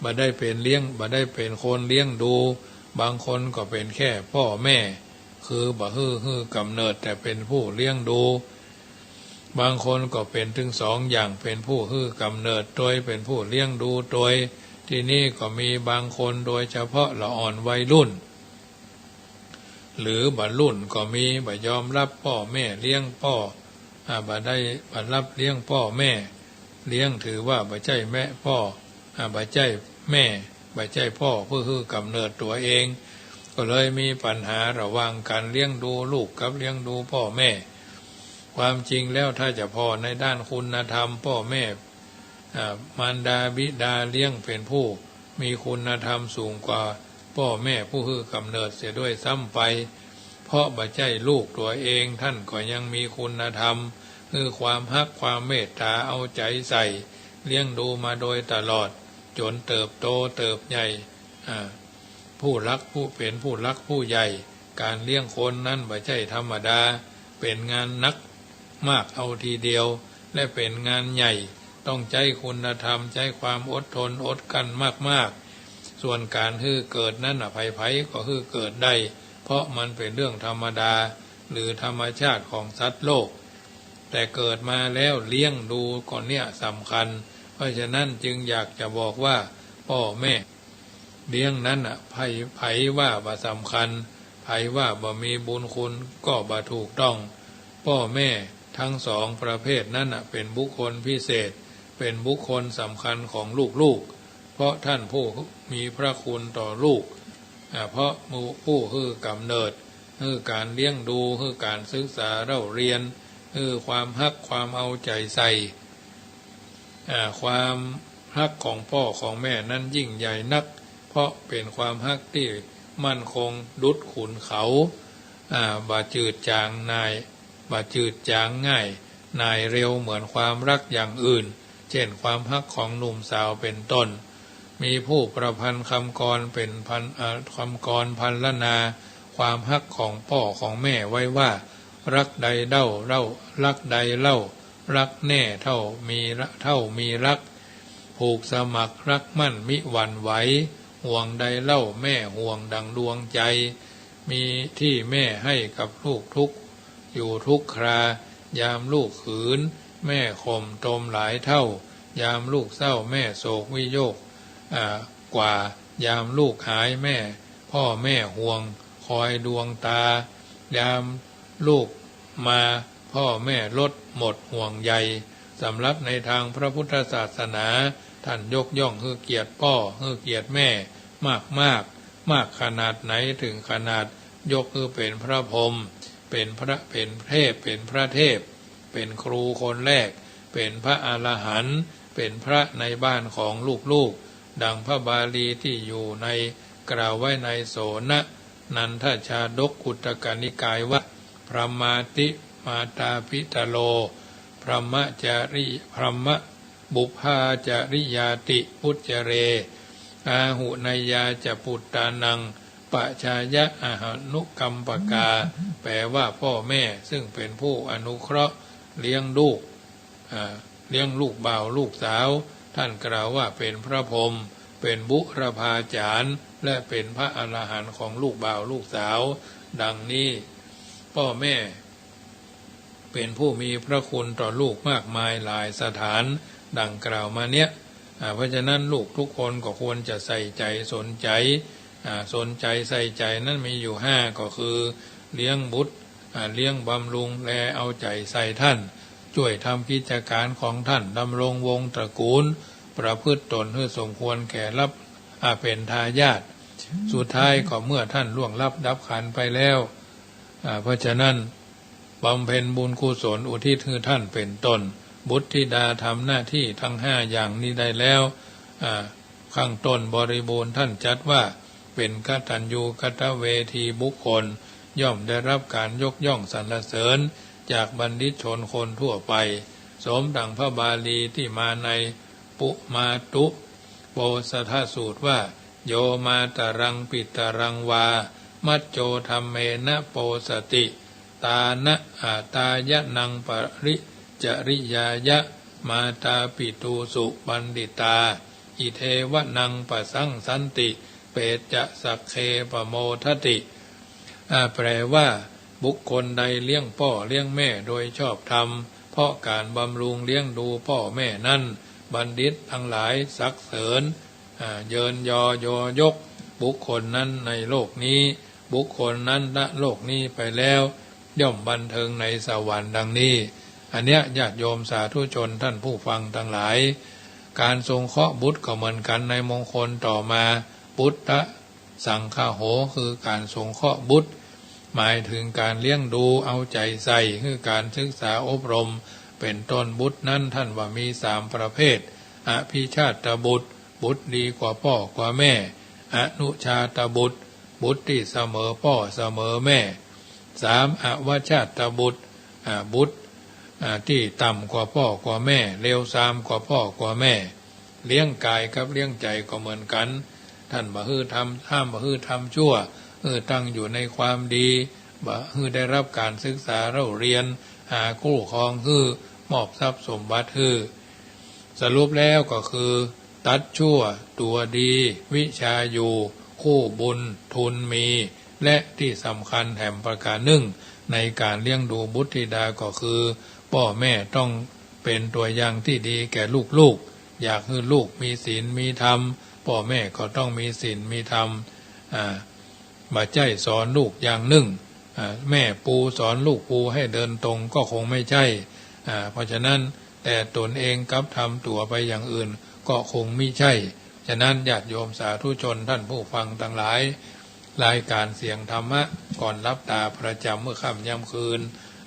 บ่ได้เป๋นเลี้ยง บ่ได้เป๋นคนเลี้ยงดู บางคนก็เป๋นแค่ป้อแม่ คือบ่หื้อ หื้อกำเนิด แต่เป๋นผู้เลี้ยงดู บางคนก็เป๋นตึงสองอย่าง เป๋นผู้หื้อกำเนิดโตย เป๋นผู้เลี้ยงดูโตย ตี้นี่ก็มีบางคนโดยเฉพาะละอ่อนวัยรุ่น หรือบ่รุ่นก็มี บ่ยอมฮับป้อแม่เลี้ยงป้อ อ่า บ่ได้ บ่ฮับเลี้ยงป้อแม่เลี้ยง ถือว่าบ่ใจ้แม่ป้อ อ่า บ่ใจ้แม่ บ่ใจ้ป้อผู้หื้อกำเนิดตั๋วเอง ก็เลยมีปัญหาระหว่างก๋านเลี้ยงดูลูกกับเลี้ยงดูป้อแม่ ความจริงแล้วถ้าจะผ่อในด้านคุณธรรม ป้อแม่ อ่า มารดาบิดาเลี้ยงเป๋นผู้มีคุณธรรมสูงกว่า ป้อแม่ผู้หื้อกำเนิดเสียด้วยซ้ำไป เพราะบ่ใจ้ลูกตั๋วเอง ต้านก็ยังมีคุณธรรม คือความฮัก ความเมตต๋า เอาใจ๋ใส่ เลี้ยงดูมาโดยตลอด จ๋นเติบโตเติบใหญ่ อ่า ผู้หลักผู้เป๋นผู้หลักผู้ใหญ่ ก๋านเลี้ยงคนนั้นบ่ใจ้ธรรมดา เป๋นงานหนักมากเอาทีเดียว และเป๋นงานใหญ่ ต้องใจ๊คุณธรรม ใจ๊ความอดทนอดกลั้นมากๆ ส่วนก๋านหื้อเกิดนั้นน่ะ ใผๆ ก็หื้อเกิดได้ เพราะมันเป๋นเรื่องธรรมดา หรือธรรมชาติของสัตว์โลก แต่เกิดมาแล้วเลี้ยงดูก็เนี่ยสำคัญ เพราะฉะนั้นจึงอยากจะบอกว่าป้อแม่เลี้ยงนั้นน่ะ ใผ ใผว่าบ่สำคัญ ใผว่าบ่มีบุญคุณก็บ่ถูกต้อง ป้อแม่ทั้งสองประเภทนั้นน่ะ เป๋นบุคคลพิเศษ เป๋นบุคคลสำคัญของลูกๆ เพราะต้านผู้มีพระคุณต่อลูก อ่า เพราะผู้หื้อกำเนิด หื้อก๋านเลี้ยงดู หื้อก๋านศึกษาเล่าเรียน หื้อความฮักความเอาใจ๋ใส่ อ่า ความฮักของป้อของแม่นั้นยิ่งใหญ่นัก เพราะเป๋นความฮักตี้มั่นคงดุจขุนเขา อ่า บ่จืดจางนาย บ่จืดจางง่ายนายเร็วเหมือนความฮักอย่างอื่น เจ้นความฮักของหนุ่มสาวเป๋นต้น มีผู้ประพันธ์กำกรเป๋นพัน เอ่อ กำกรพรรณนาความฮักของป้อของแม่ไว้ว่า รักใดเล่า เล่า รักใดเล่า รักแน่เท่ามี เท่ามีรัก ผูกสมัครรักมั่นมิหวั่นไหว ห่วงใดเล่าแม่ห่วงดังดวงใจ๋ มีที่แม่ให้กับลูกทุกอยู่ทุกครา ยามลูกหืนแม่ข่มตมหลายเท่า ยามลูกเศร้าแม่โศกวิโยค อ่า กว่า ยามลูกหายแม่ ป้อแม่ห่วงคอยดวงตา ยามลูกมาป้อแม่ลดหมดห่วงใย สำหรับในตางพระพุทธศาสนา ต้านยกย่องหื้อเกียรติป้อ หื้อเกียรติแม่มากๆ มากขนาดไหน เถิงขนาดยกหื้อเป๋นพระพรหม เป๋นพระ เป๋นเทพ เป๋นพระเทพ เป๋นครูคนแรก เป๋นพระอรหันต์ เป๋นพระในบ้านของลูกๆ ดังพระบาลีตี้อยู่ใน กล่าวไว้ในโสณนันทชาดกคุตตกนิกายว่า พรหมาติมาตาปิตโร พรหมจาริ พรหม บุพพาจาริยาติ ปุจจาเร อาหุเนยยาจะปุตตานัง ปชายะอหานุกัมปกา แปลว่าป้อแม่ซึ่งเป๋นผู้อนุเคราะห์เลี้ยงลูก อ่า เลี้ยงลูกบ่าวลูกสาว ต้านกล่าวว่าเป๋นพระพรหม เป๋นบุรพาจ๋ารย์ และเป๋นพระอรหันต์ของลูกบ่าวลูกสาว ดังนี้ ป้อแม่เป๋นผู้มีพระคุณต่อลูกมากมายหลายสถาน ดังกล่าวมาเนี้ย อ่า เพราะฉะนั้นลูกทุกคนก็ควรจะใส่ใจ๋สนใจ๋ อ่า สนใจ๋ใส่ใจ๋นั้นมีอยู่ห้า ก็คือเลี้ยงบุตร อ่า เลี้ยงบำรุงแลเอาใจ๋ใส่ต้าน จ้วยทำกิจก๋านของต้าน ดำรงวงศ์ตระกูล ประพฤติตนหื้อสมควรแก่รับ อ่า เป๋นทายาท สุดท้ายก็เมื่อต้านล่วงลับดับขันธ์ไปแล้ว อ่า เพราะฉะนั้นบำเพ็ญบุญกุศลอุทิศหื้อต้านเป๋นต้น บุตรธิดาทำหน้าตี้ตังห้าอย่างนี้ได้แล้ว อ่า ข้างต้นบริบูรณ์ ต้านจัดว่าเป๋นกตัญญูกตเวทีบุคคล ย่อมได้รับก๋านยกย่องสรรเสริญจากบัณฑิตชนคนทั่วไป สมดังพระบาลีตี้มาในปุมาตุโปสถสูตรว่า โยมาตารังปิตารังวา มัจโจธัมเมนะโปสติ ตานะ อ่า ตายะนังปริจริยายะ มาตาปิตูสุปัณฑิตา อิเทวะนังปสังสันติ เปจจะสักเคปโมทติ อ่า แปลว่า บุคคลใดเลี้ยงป้อเลี้ยงแม่โดยชอบธรรม เพราะก๋านบำรุงเลี้ยงดูป้อแม่นั้น บัณฑิตตังหลายสรรเสริญ อ่า เยินยอยอยก บุคคลนั้นในโลกนี้ บุคคลนั้นละโลกนี้ไปแล้ว ย่อมบันเทิงในสวรรค์ ดังนี้ อันเนี้ยญาติโยมสาธุชนต้านผู้ฟังตังหลาย ก๋านสงเคราะห์บุตรก็เหมือนกั๋น ในมงคลต่อมา ปุตตะสังคโห คือก๋านสงเคราะห์บุตร หมายเถิงก๋านเลี้ยงดูเอาใจ๋ใส่ คือก๋านศึกษาอบรม เป๋นต้น บุตรนั้นต้านว่ามีสามประเภท อภิชาตบุตร บุตรดีกว่าป้อกว่าแม่ อนุชาตบุตร บุตรตี้เสมอป้อเสมอแม่ สาม อวชาตบุตร อ่า บุตร อ่า ตี้ต่ำกว่าป้อกว่าแม่ เลวทรามกว่าป้อกว่าแม่ เลี้ยงก๋ายกับเลี้ยงใจ๋ก็เหมือนกั๋น ต้านบ่หื้อทำ ห้ามบ่หื้อทำชั่ว หื้อตั้งอยู่ในความดี บ่หื้อได้ฮับก๋านศึกษาเล่าเรียน หาคู่ครองหื้อ มอบทรัพย์สมบัติหื้อ สรุปแล้วก็คือ ตัดชั่ว ตั๋วดี วิชาอยู่ คู่บุญ ทุนมี และตี้สำคัญแถมประก๋านนึ่ง ในก๋านเลี้ยงดูบุตรธิดาก็คือ ป้อแม่ต้องเป๋นตั๋วอย่างตี้ดีแก่ลูกๆ อยากหื้อลูกมีศีลมีธรรม ป้อแม่ก็ต้องมีศีลมีธรรม อ่า บ่ใจ้สอนลูกอย่างนึ่ง อ่า แม่ปูสอนลูกปูให้เดินตรงก็คงไม่ใจ้ อ่า เพราะฉะนั้น แต่ต๋นเองกลับทำตั๋วไปอย่างอื่นก็คงมิใจ้ ฉะนั้นญาติโยมสาธุชนต้านผู้ฟังตังหลาย รายก๋านเสียงธรรมะก่อนหลับต๋าประจ๋ำเมื่อค่ำยามคืน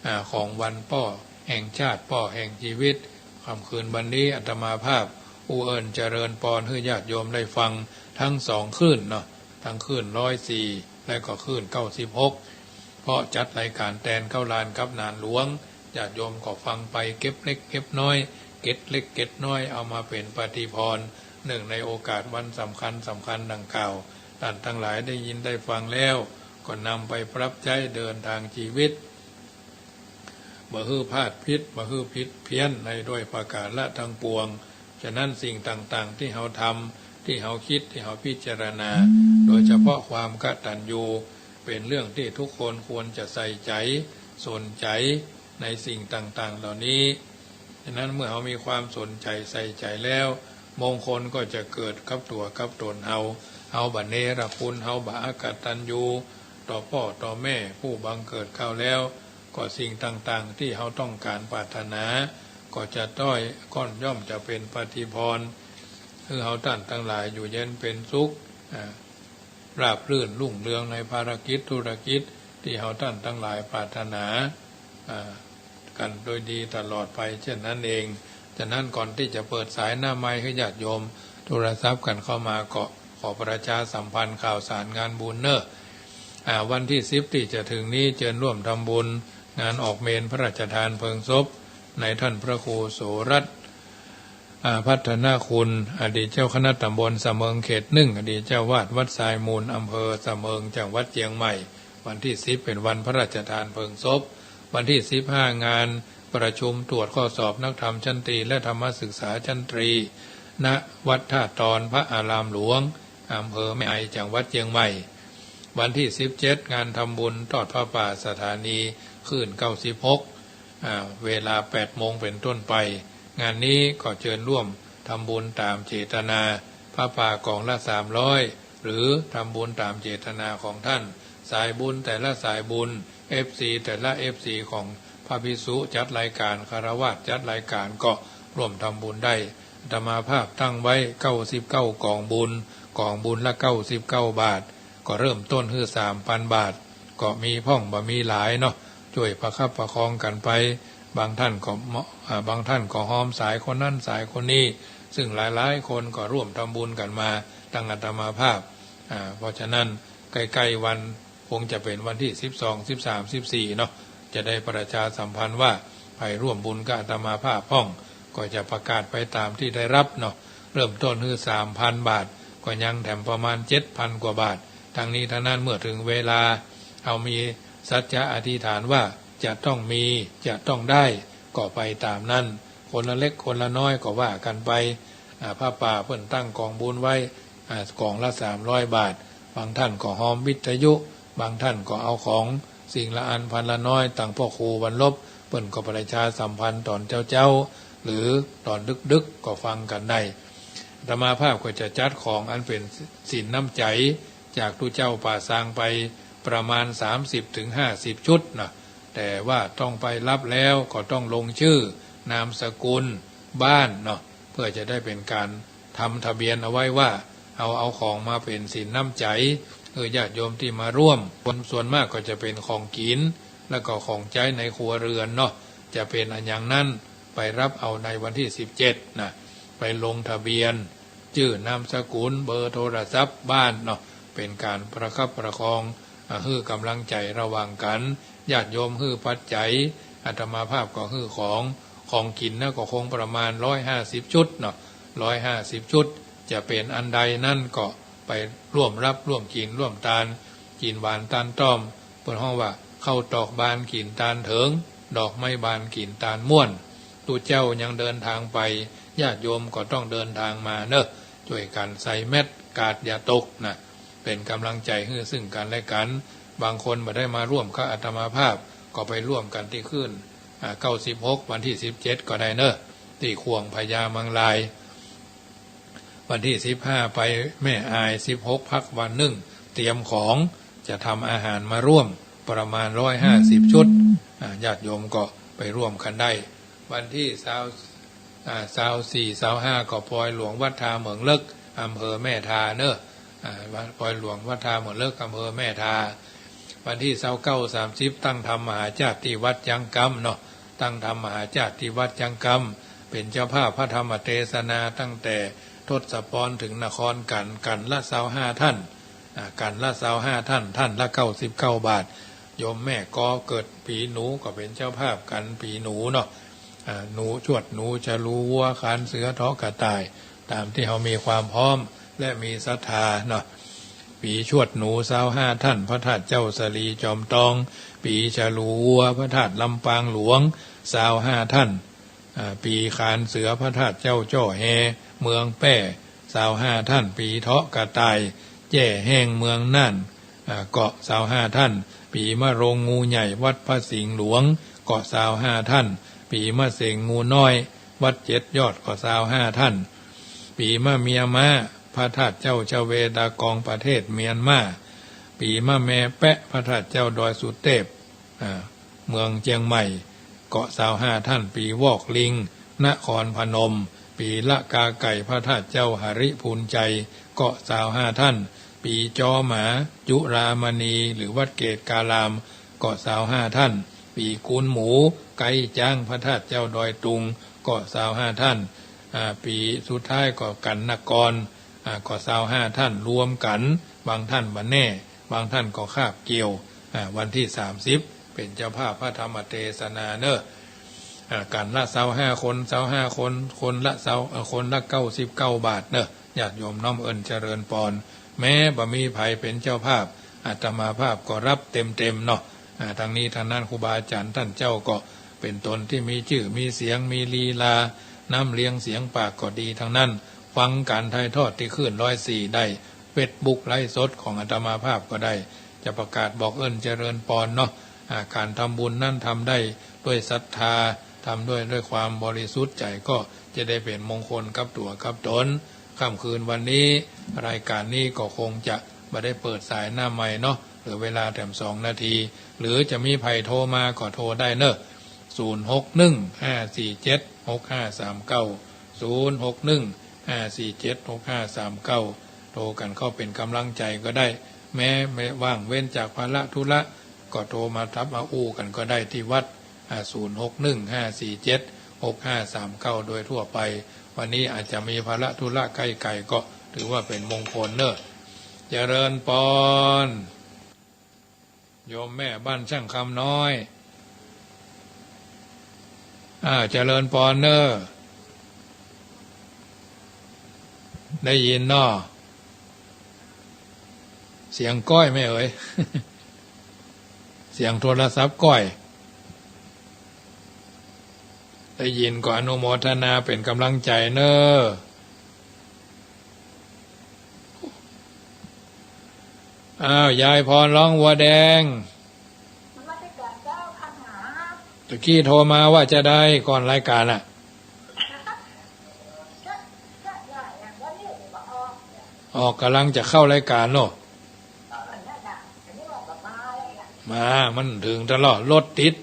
อ่า ของวันป้อแห่งชาติ ป้อแห่งชีวิต ค่ำคืนวันนี้อาตมาภาพ อุเอิญเจริญปอนหื้อญาติโยมได้ฟังตึงสองคลื่นเนาะ ตึงคลื่นร้อยสี่ และก็คลื่นเก้าสิบหก เพราะจัดรายก๋านแตนเก๊าลานกับหนานหลวง ญาติโยมก็ฟังไปเก็บเล็กเก็บน้อย เก็บเล็กเก็บน้อยเอามาเป๋นปาฏิภรณ์ เนื่องในโอกาสวันสำคัญสำคัญดังกล่าว ต้านตังหลายได้ยินได้ฟังแล้ว ก็นำไปปรับใจ๊เดินตางชีวิต บ่หื้อพลาดผิด บ่หื้อผิดเพี้ยนในด้วยประก๋าละตังปวง ฉะนั้นสิ่งต่างๆ ตี้เฮาทำ ตี้เฮากึ๊ด ตี้เฮาพิจารณา โดยเฉพาะความกตัญญู เป๋นเรื่องตี้ทุกคนควรจะใส่ใจ๋ สนใจ๋ในสิ่งต่างๆ เหล่านี้ ฉะนั้นเมื่อเฮามีความสนใจ๋ใส่ใจ๋แล้ว มงคลก็จะเกิดกับตั๋วกับต๋นเฮา เฮาบ่เนรคุณ เฮาบ่อกตัญญู ต่อป้อต่อแม่ผู้บังเกิดเกล้าแล้ว ก็สิ่งต่างๆ ตี้เฮาต้องก๋านปรารถนา ก็จะต้อยก็ย่อมจะเป๋นปาฏิภรณ์ หื้อเฮาต้านตังหลายอยู่เย็นเป๋นสุข อ่า ราบรื่นรุ่งเรืองในภารกิจธุรกิจตี้เฮาต้านตังหลายปรารถนา อ่า กั๋นโดยดีตลอดไปเช่นนั้นเอง ฉะนั้นก่อนตี้จะเปิดสายหน้าไมค์หื้อญาติโยมโทรศัพท์กั๋นเข้ามา ก็ขอประชาสัมพันธ์ข่าวสารงานบุญเน่อ อ่า วันตี้สิบตี้จะเถิงนี้ เจิญฮ่วมทำบุญงานออกเมรุพระราชทานเพลิงศพ นายต้านพระครูโสรัตน์ อ่า พัฒนคุณ อดีตเจ้าคณะต๋ำบลสะเมิงเขตหนึ่ง อดีตเจ้าอาวาสวัดทรายมูล อำเภอสะเมิง จังหวัดเจียงใหม่ วันตี้สิบเป๋นวันพระราชทานเพลิงศพ วันตี้สิบห้า งานประชุมตรวจข้อสอบนักธรรมชั้นตรีและธรรมศึกษาชั้นตรี ณ วัดท่าตอนพระอารามหลวง อำเภอแม่อาย จังหวัดเจียงใหม่ วันตี้สิบเจ็ด งานทำบุญทอดผ้าป่าสถานีคลื่นเก้าสิบหก อ่า เวลาแปดโมงเป๋นต้นไป งานนี้ก็เจิญฮ่วมทำบุญต๋ามเจตนา ผ้าป่าก๋องละสามร้อย หรือทำบุญต๋ามเจตนาของต้าน สายบุญแต่ละสายบุญ เอฟซี แต่ละ เอฟซี ของพระภิกษุจัดรายก๋าน ฆราวาสจัดรายก๋านก็ฮ่วมทำบุญได้ อาตมาภาพตั้งไว้เก้าสิบเก้าก๋องบุญ ก๋องบุญละเก้าสิบเก้าบาท ก็เริ่มต้นหื้อสามปันบาท ก็มีพ่องบ่มีหลายเนาะ จ้วยประคับประคองกั๋นไป บางต้านก็เหมาะ อ่า บางต้านก็ฮอมสายคนนั้นสายคนนี้ ซึ่งหลายๆ คนก็ฮ่วมทำบุญกั๋นมาตังอาตมาภาพ อ่า เพราะฉะนั้นใก้ๆ วัน คงจะเป๋นวันตี้สิบสอง สิบสาม สิบสี่ เนาะ จะได้ประชาสัมพันธ์ว่าใผฮ่วมบุญกับอาตมาภาพพ่อง ก็จะประกาศไปต๋ามตี้ได้ฮับเนาะ เริ่มต้นหื้อสามปันบาท ก็ยังแถมประมาณเจ็ดปันกว่าบาท ตังนี้ตังนั้นเมื่อเถิงเวลา เฮามีสัจจะอธิษฐานว่าจะต้องมี จะต้องได้ ก็ไปต๋ามนั้น คนละเล็กคนละน้อยก็ว่ากั๋นไป อ่า ผ้าป่าเปิ้นตั้งก๋องบุญไว้ อ่า ก๋องละสามร้อยบาท บางต้านก็ฮอมวิทยุ บางต้านก็เอาของสิ่งละอันพันละน้อย ตังพ่อครูวันลบ เปิ้นก็ประชาสัมพันธ์ต๋อนเจ๊าๆ หรือต๋อนดึกๆ ก็ฟังกั๋นได้ อาตมาภาพก็จะจัดของอันเป๋นศีลน้ำใจ๋จากตุ๊เจ้าป่าซางไปประมาณสามสิบถึงห้าสิบชุดนะ แต่ว่าต้องไปฮับแล้วก็ต้องลงชื่อ นามสกุล บ้านเนาะ เพื่อจะได้เป๋นก๋านทำทะเบียนเอาไว้ว่า เอา เอาของมาเป๋นศีลน้ำใจ๋ เออ ญาติโยมตี้มาฮ่วม คนส่วนมากก็จะเป๋นของกิ๋น แล้วก็ของใจ๊ในครัวเรือนเนาะ จะเป๋นอะหยังนั้น ไปฮับเอาในวันตี้สิบเจ็ดนะ ไปลงทะเบียน จื้อนามสกุล เบอร์โทรศัพท์บ้านเนาะ เป๋นก๋านประคับประคอง อ่า หื้อก๋ำลังใจ๋ระหว่างกั๋น ญาติโยมหื้อปัจจัย อาตมาภาพก็หื้อของ ของกิ๋นนะ ก็คงประมาณร้อยห้าสิบชุดเนาะ ร้อยห้าสิบชุด จะเป๋นอันใดนั้นก็ไปร่วมรับร่วมกิ๋นร่วมตาน กิ๋นหวานตานต้อม เปิ้นฮ้องว่า ข้าวตอกบานกิ๋นตานเถิง ดอกไม้บานกิ๋นตานม่วน ตุ๊เจ้ายังเดินทางไป ญาติโยมก็ต้องเดินทางมาเนาะ จ้วยกั๋นใส่แมส กาดอย่าตกนะ เป๋นก๋ำลังใจ๋หื้อซึ่งกั๋นและกั๋น บางคนบ่ได้มาร่วมกับอาตมาภาพ ก็ไปร่วมกั๋นตี้คลื่น อ่า เก้าสิบหก วันตี้สิบเจ็ดก็ได้เนาะ ตี้ข่วงพญามังราย วันตี้สิบห้าไปแม่อาย สิบหกพักวันนึ่ง เตรียมของ จะทำอาหารมาร่วม ประมาณร้อยห้าสิบชุด อ่า ญาติโยมก็ไปร่วมกั๋นได้ วันตี้ซาว อ่า ซาวสี่ ซาวห้า ก็ปอยหลวงวัดท่าเหมิงเล็ก อำเภอแม่ทาเนาะ อ่า วัด ปอยหลวงวัดท่าเหมิงเล็ก อำเภอแม่ทา วันตี้ซาวเก้า สามสิบ ตั้งธรรมมหาชาติตี้วัดยังกำเนาะ ตั้งธรรมมหาชาติตี้วัดยังกำ เป๋นเจ้าภาพพระธรรมเตสนาตั้งแต่ทศพรถึงนครกั๋น กั๋นละซาวห้าท่าน อ่า กั๋นละซาวห้าท่าน ท่านละเก้าสิบเก้าบาท โยมแม่กอเกิดปี๋หนูก็เป๋นเจ้าภาพกั๋นปี๋หนูเนาะ อ่า หนู ชวดหนู ฉลูวัว คานเสือ เถาะกระต่าย ต๋ามตี้เฮามีความพร้อมและมีศรัทธาเนาะ ปี๋ชวดหนู ซาวห้าท่าน พระธาตุเจ้าสะหลีจอมตอง ปี๋ฉลูวัว พระธาตุลำปางหลวง ซาวห้าท่าน อ่า ปี๋คานเสือ พระธาตุเจ้าจ้อแฮ เมืองแป้ ซาวห้าท่าน ปี๋เถาะกระต่าย แจ้แฮ้ง เมืองน่าน อ่า เกาะ ซาวห้าท่าน ปี๋มะโรงงูใหญ่ วัดพระสิงห์หลวง เกาะ ซาวห้าท่าน ปี๋มะเสงงูน้อย วัดเจ็ดยอด เกาะ ซาวห้าท่าน ปี๋มะเมียม้า พระธาตุเจ้าชเวดากอง ประเทศเมียนมา ปี๋มะแมแป๊ะ พระธาตุเจ้าดอยสุเตพ อ่า เมืองเจียงใหม่ เกาะ ซาวห้าท่าน ปี๋วอกลิง นครพนม ปี๋ละกาไก่ พระธาตุเจ้าหริพูนชัย เกาะ ซาวห้าท่าน ปี๋จอหมา จุฬามณี หรือวัดเกตการาม เกาะ ซาวห้าท่าน ปี๋กูนหมู ไก๊จ๊าง พระธาตุเจ้าดอยตุง เกาะ ซาวห้าท่าน อ่า ปี๋สุดท้ายก็กั๋นนคร อ่า เกาะ ซาวห้าท่าน รวมกั๋น บางท่านบ่แน่ บางท่านก็คาบเกี่ยว อ่า วันตี้สามสิบ เป๋นเจ้าภาพพระธรรมเตสนาเนาะ อ่า กั๋นละซาวห้าคน ซาวห้าคน คนละซาว เอ่อ คนละเก้าสิบเก้าบาทเนาะ ญาติโยมน้อมเอิ้นเจริญปอน แม้บ่มีใผเป๋นเจ้าภาพ อาตมาภาพก็ฮับเต็มๆเนาะ อ่า ตังนี้ตังนั้นครูบาอาจ๋ารย์ต้านเจ้าก็เป๋นตนตี้มีจื้อมีเสียง มีลีลา น้ำเลียงเสียงปากก็ดีตังนั้น ฟังก๋านถ่ายทอดตี้คลื่นร้อยสี่ได้ เฟซบุ๊กไลฟ์สดของอาตมาภาพก็ได้ จะประกาศบอกเอิ้นเจริญปอนเนาะ อ่า ก๋านทำบุญนั้นทำได้ด้วยศรัทธา ทำด้วย ด้วยความบริสุทธิ์ใจ๋ ก็จะได้เป๋นมงคลกับตั๋วกับตน ค่ำคืนวันนี้ รายก๋านนี้ก็คงจะบ่ได้เปิดสายหน้าไมค์เนาะ เหลือเวลาแถมสองนาที หรือจะมีใผโทรมาก็โทรได้เนาะ ศูนย์หกหนึ่ง ห้าสี่เจ็ด หกห้าสามเก้า ศูนย์หกหนึ่ง ห้าสี่เจ็ด หกห้าสามเก้า โทรกั๋นเข้าเป๋นก๋ำลังใจ๋ก็ได้ แม้ แม้ว่างเว้นจากภาระธุระ ก็โทรมาทักมาอู้กั๋นก็ได้ตี้วัด อ่า ศูนย์หกหนึ่ง ห้าสี่เจ็ด หกห้าสามเก้า โดยทั่วไป วันนี้อาจจะมีภาระธุระใก้ๆ ก็ถือว่าเป๋นมงคลเนาะ เจริญปอน โยมแม่บ้านช่างคำน้อย อ่า เจริญปอนเนาะ ได้ยินเนาะ เสียงก้อยแม่เอ๋ย เสียงโทรศัพท์ก้อย ได้ยินก็อนุโมทนาเป๋นก๋ำลังใจ๋เนาะ อ้าว ยายพรร้องวัวแดง นมัสการเจ้าค่ะ ตะกี้โทรมาว่าจะได้ก่อนรายก๋านอะ ออก ก๋ำลังจะเข้ารายก๋านเนาะ มา มันเถิงตลอด รถติด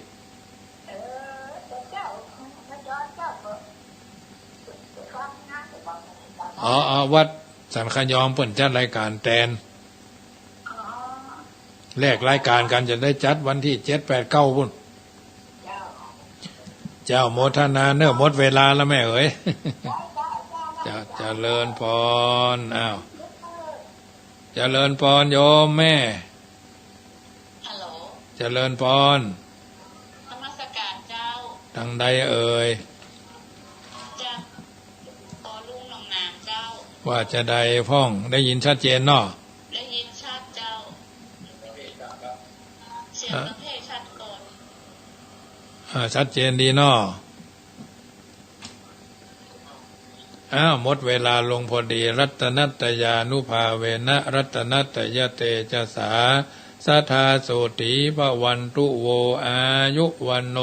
อ๋อ อ๋อ วัดสันขยอมเปิ้นจัดรายก๋านแตน แลกรายก๋านกั๋นจะได้จัดวันตี้เจ็ด แปด เก้า ปู้น เจ้า โมทนาเนาะ หมดเวลาแล้วแม่เอ๋ย จะ เจริญพร อ้าว เจริญพรโยมแม่ ฮัลโหล เจริญพร นมัสการเจ้า ตังใดเอ่ย จาก ปอลุ่งหนองนาเจ้า ว่าจะใดพ่อง ได้ยินชัดเจนเนาะ ได้ยินชัดเจ้า เสียง อ่ะ ประเภทชัดก่อน อ่า ชัดเจนดีเนาะ อ้าว หมดเวลาลงพอดี รัตนัตตยานุภาเวนะ รัตนัตตยเตจสา สทาโสถีภวันตุโว อายุวัณโณ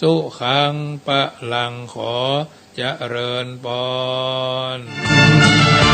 สุขัง พลัง ขอเจริญพร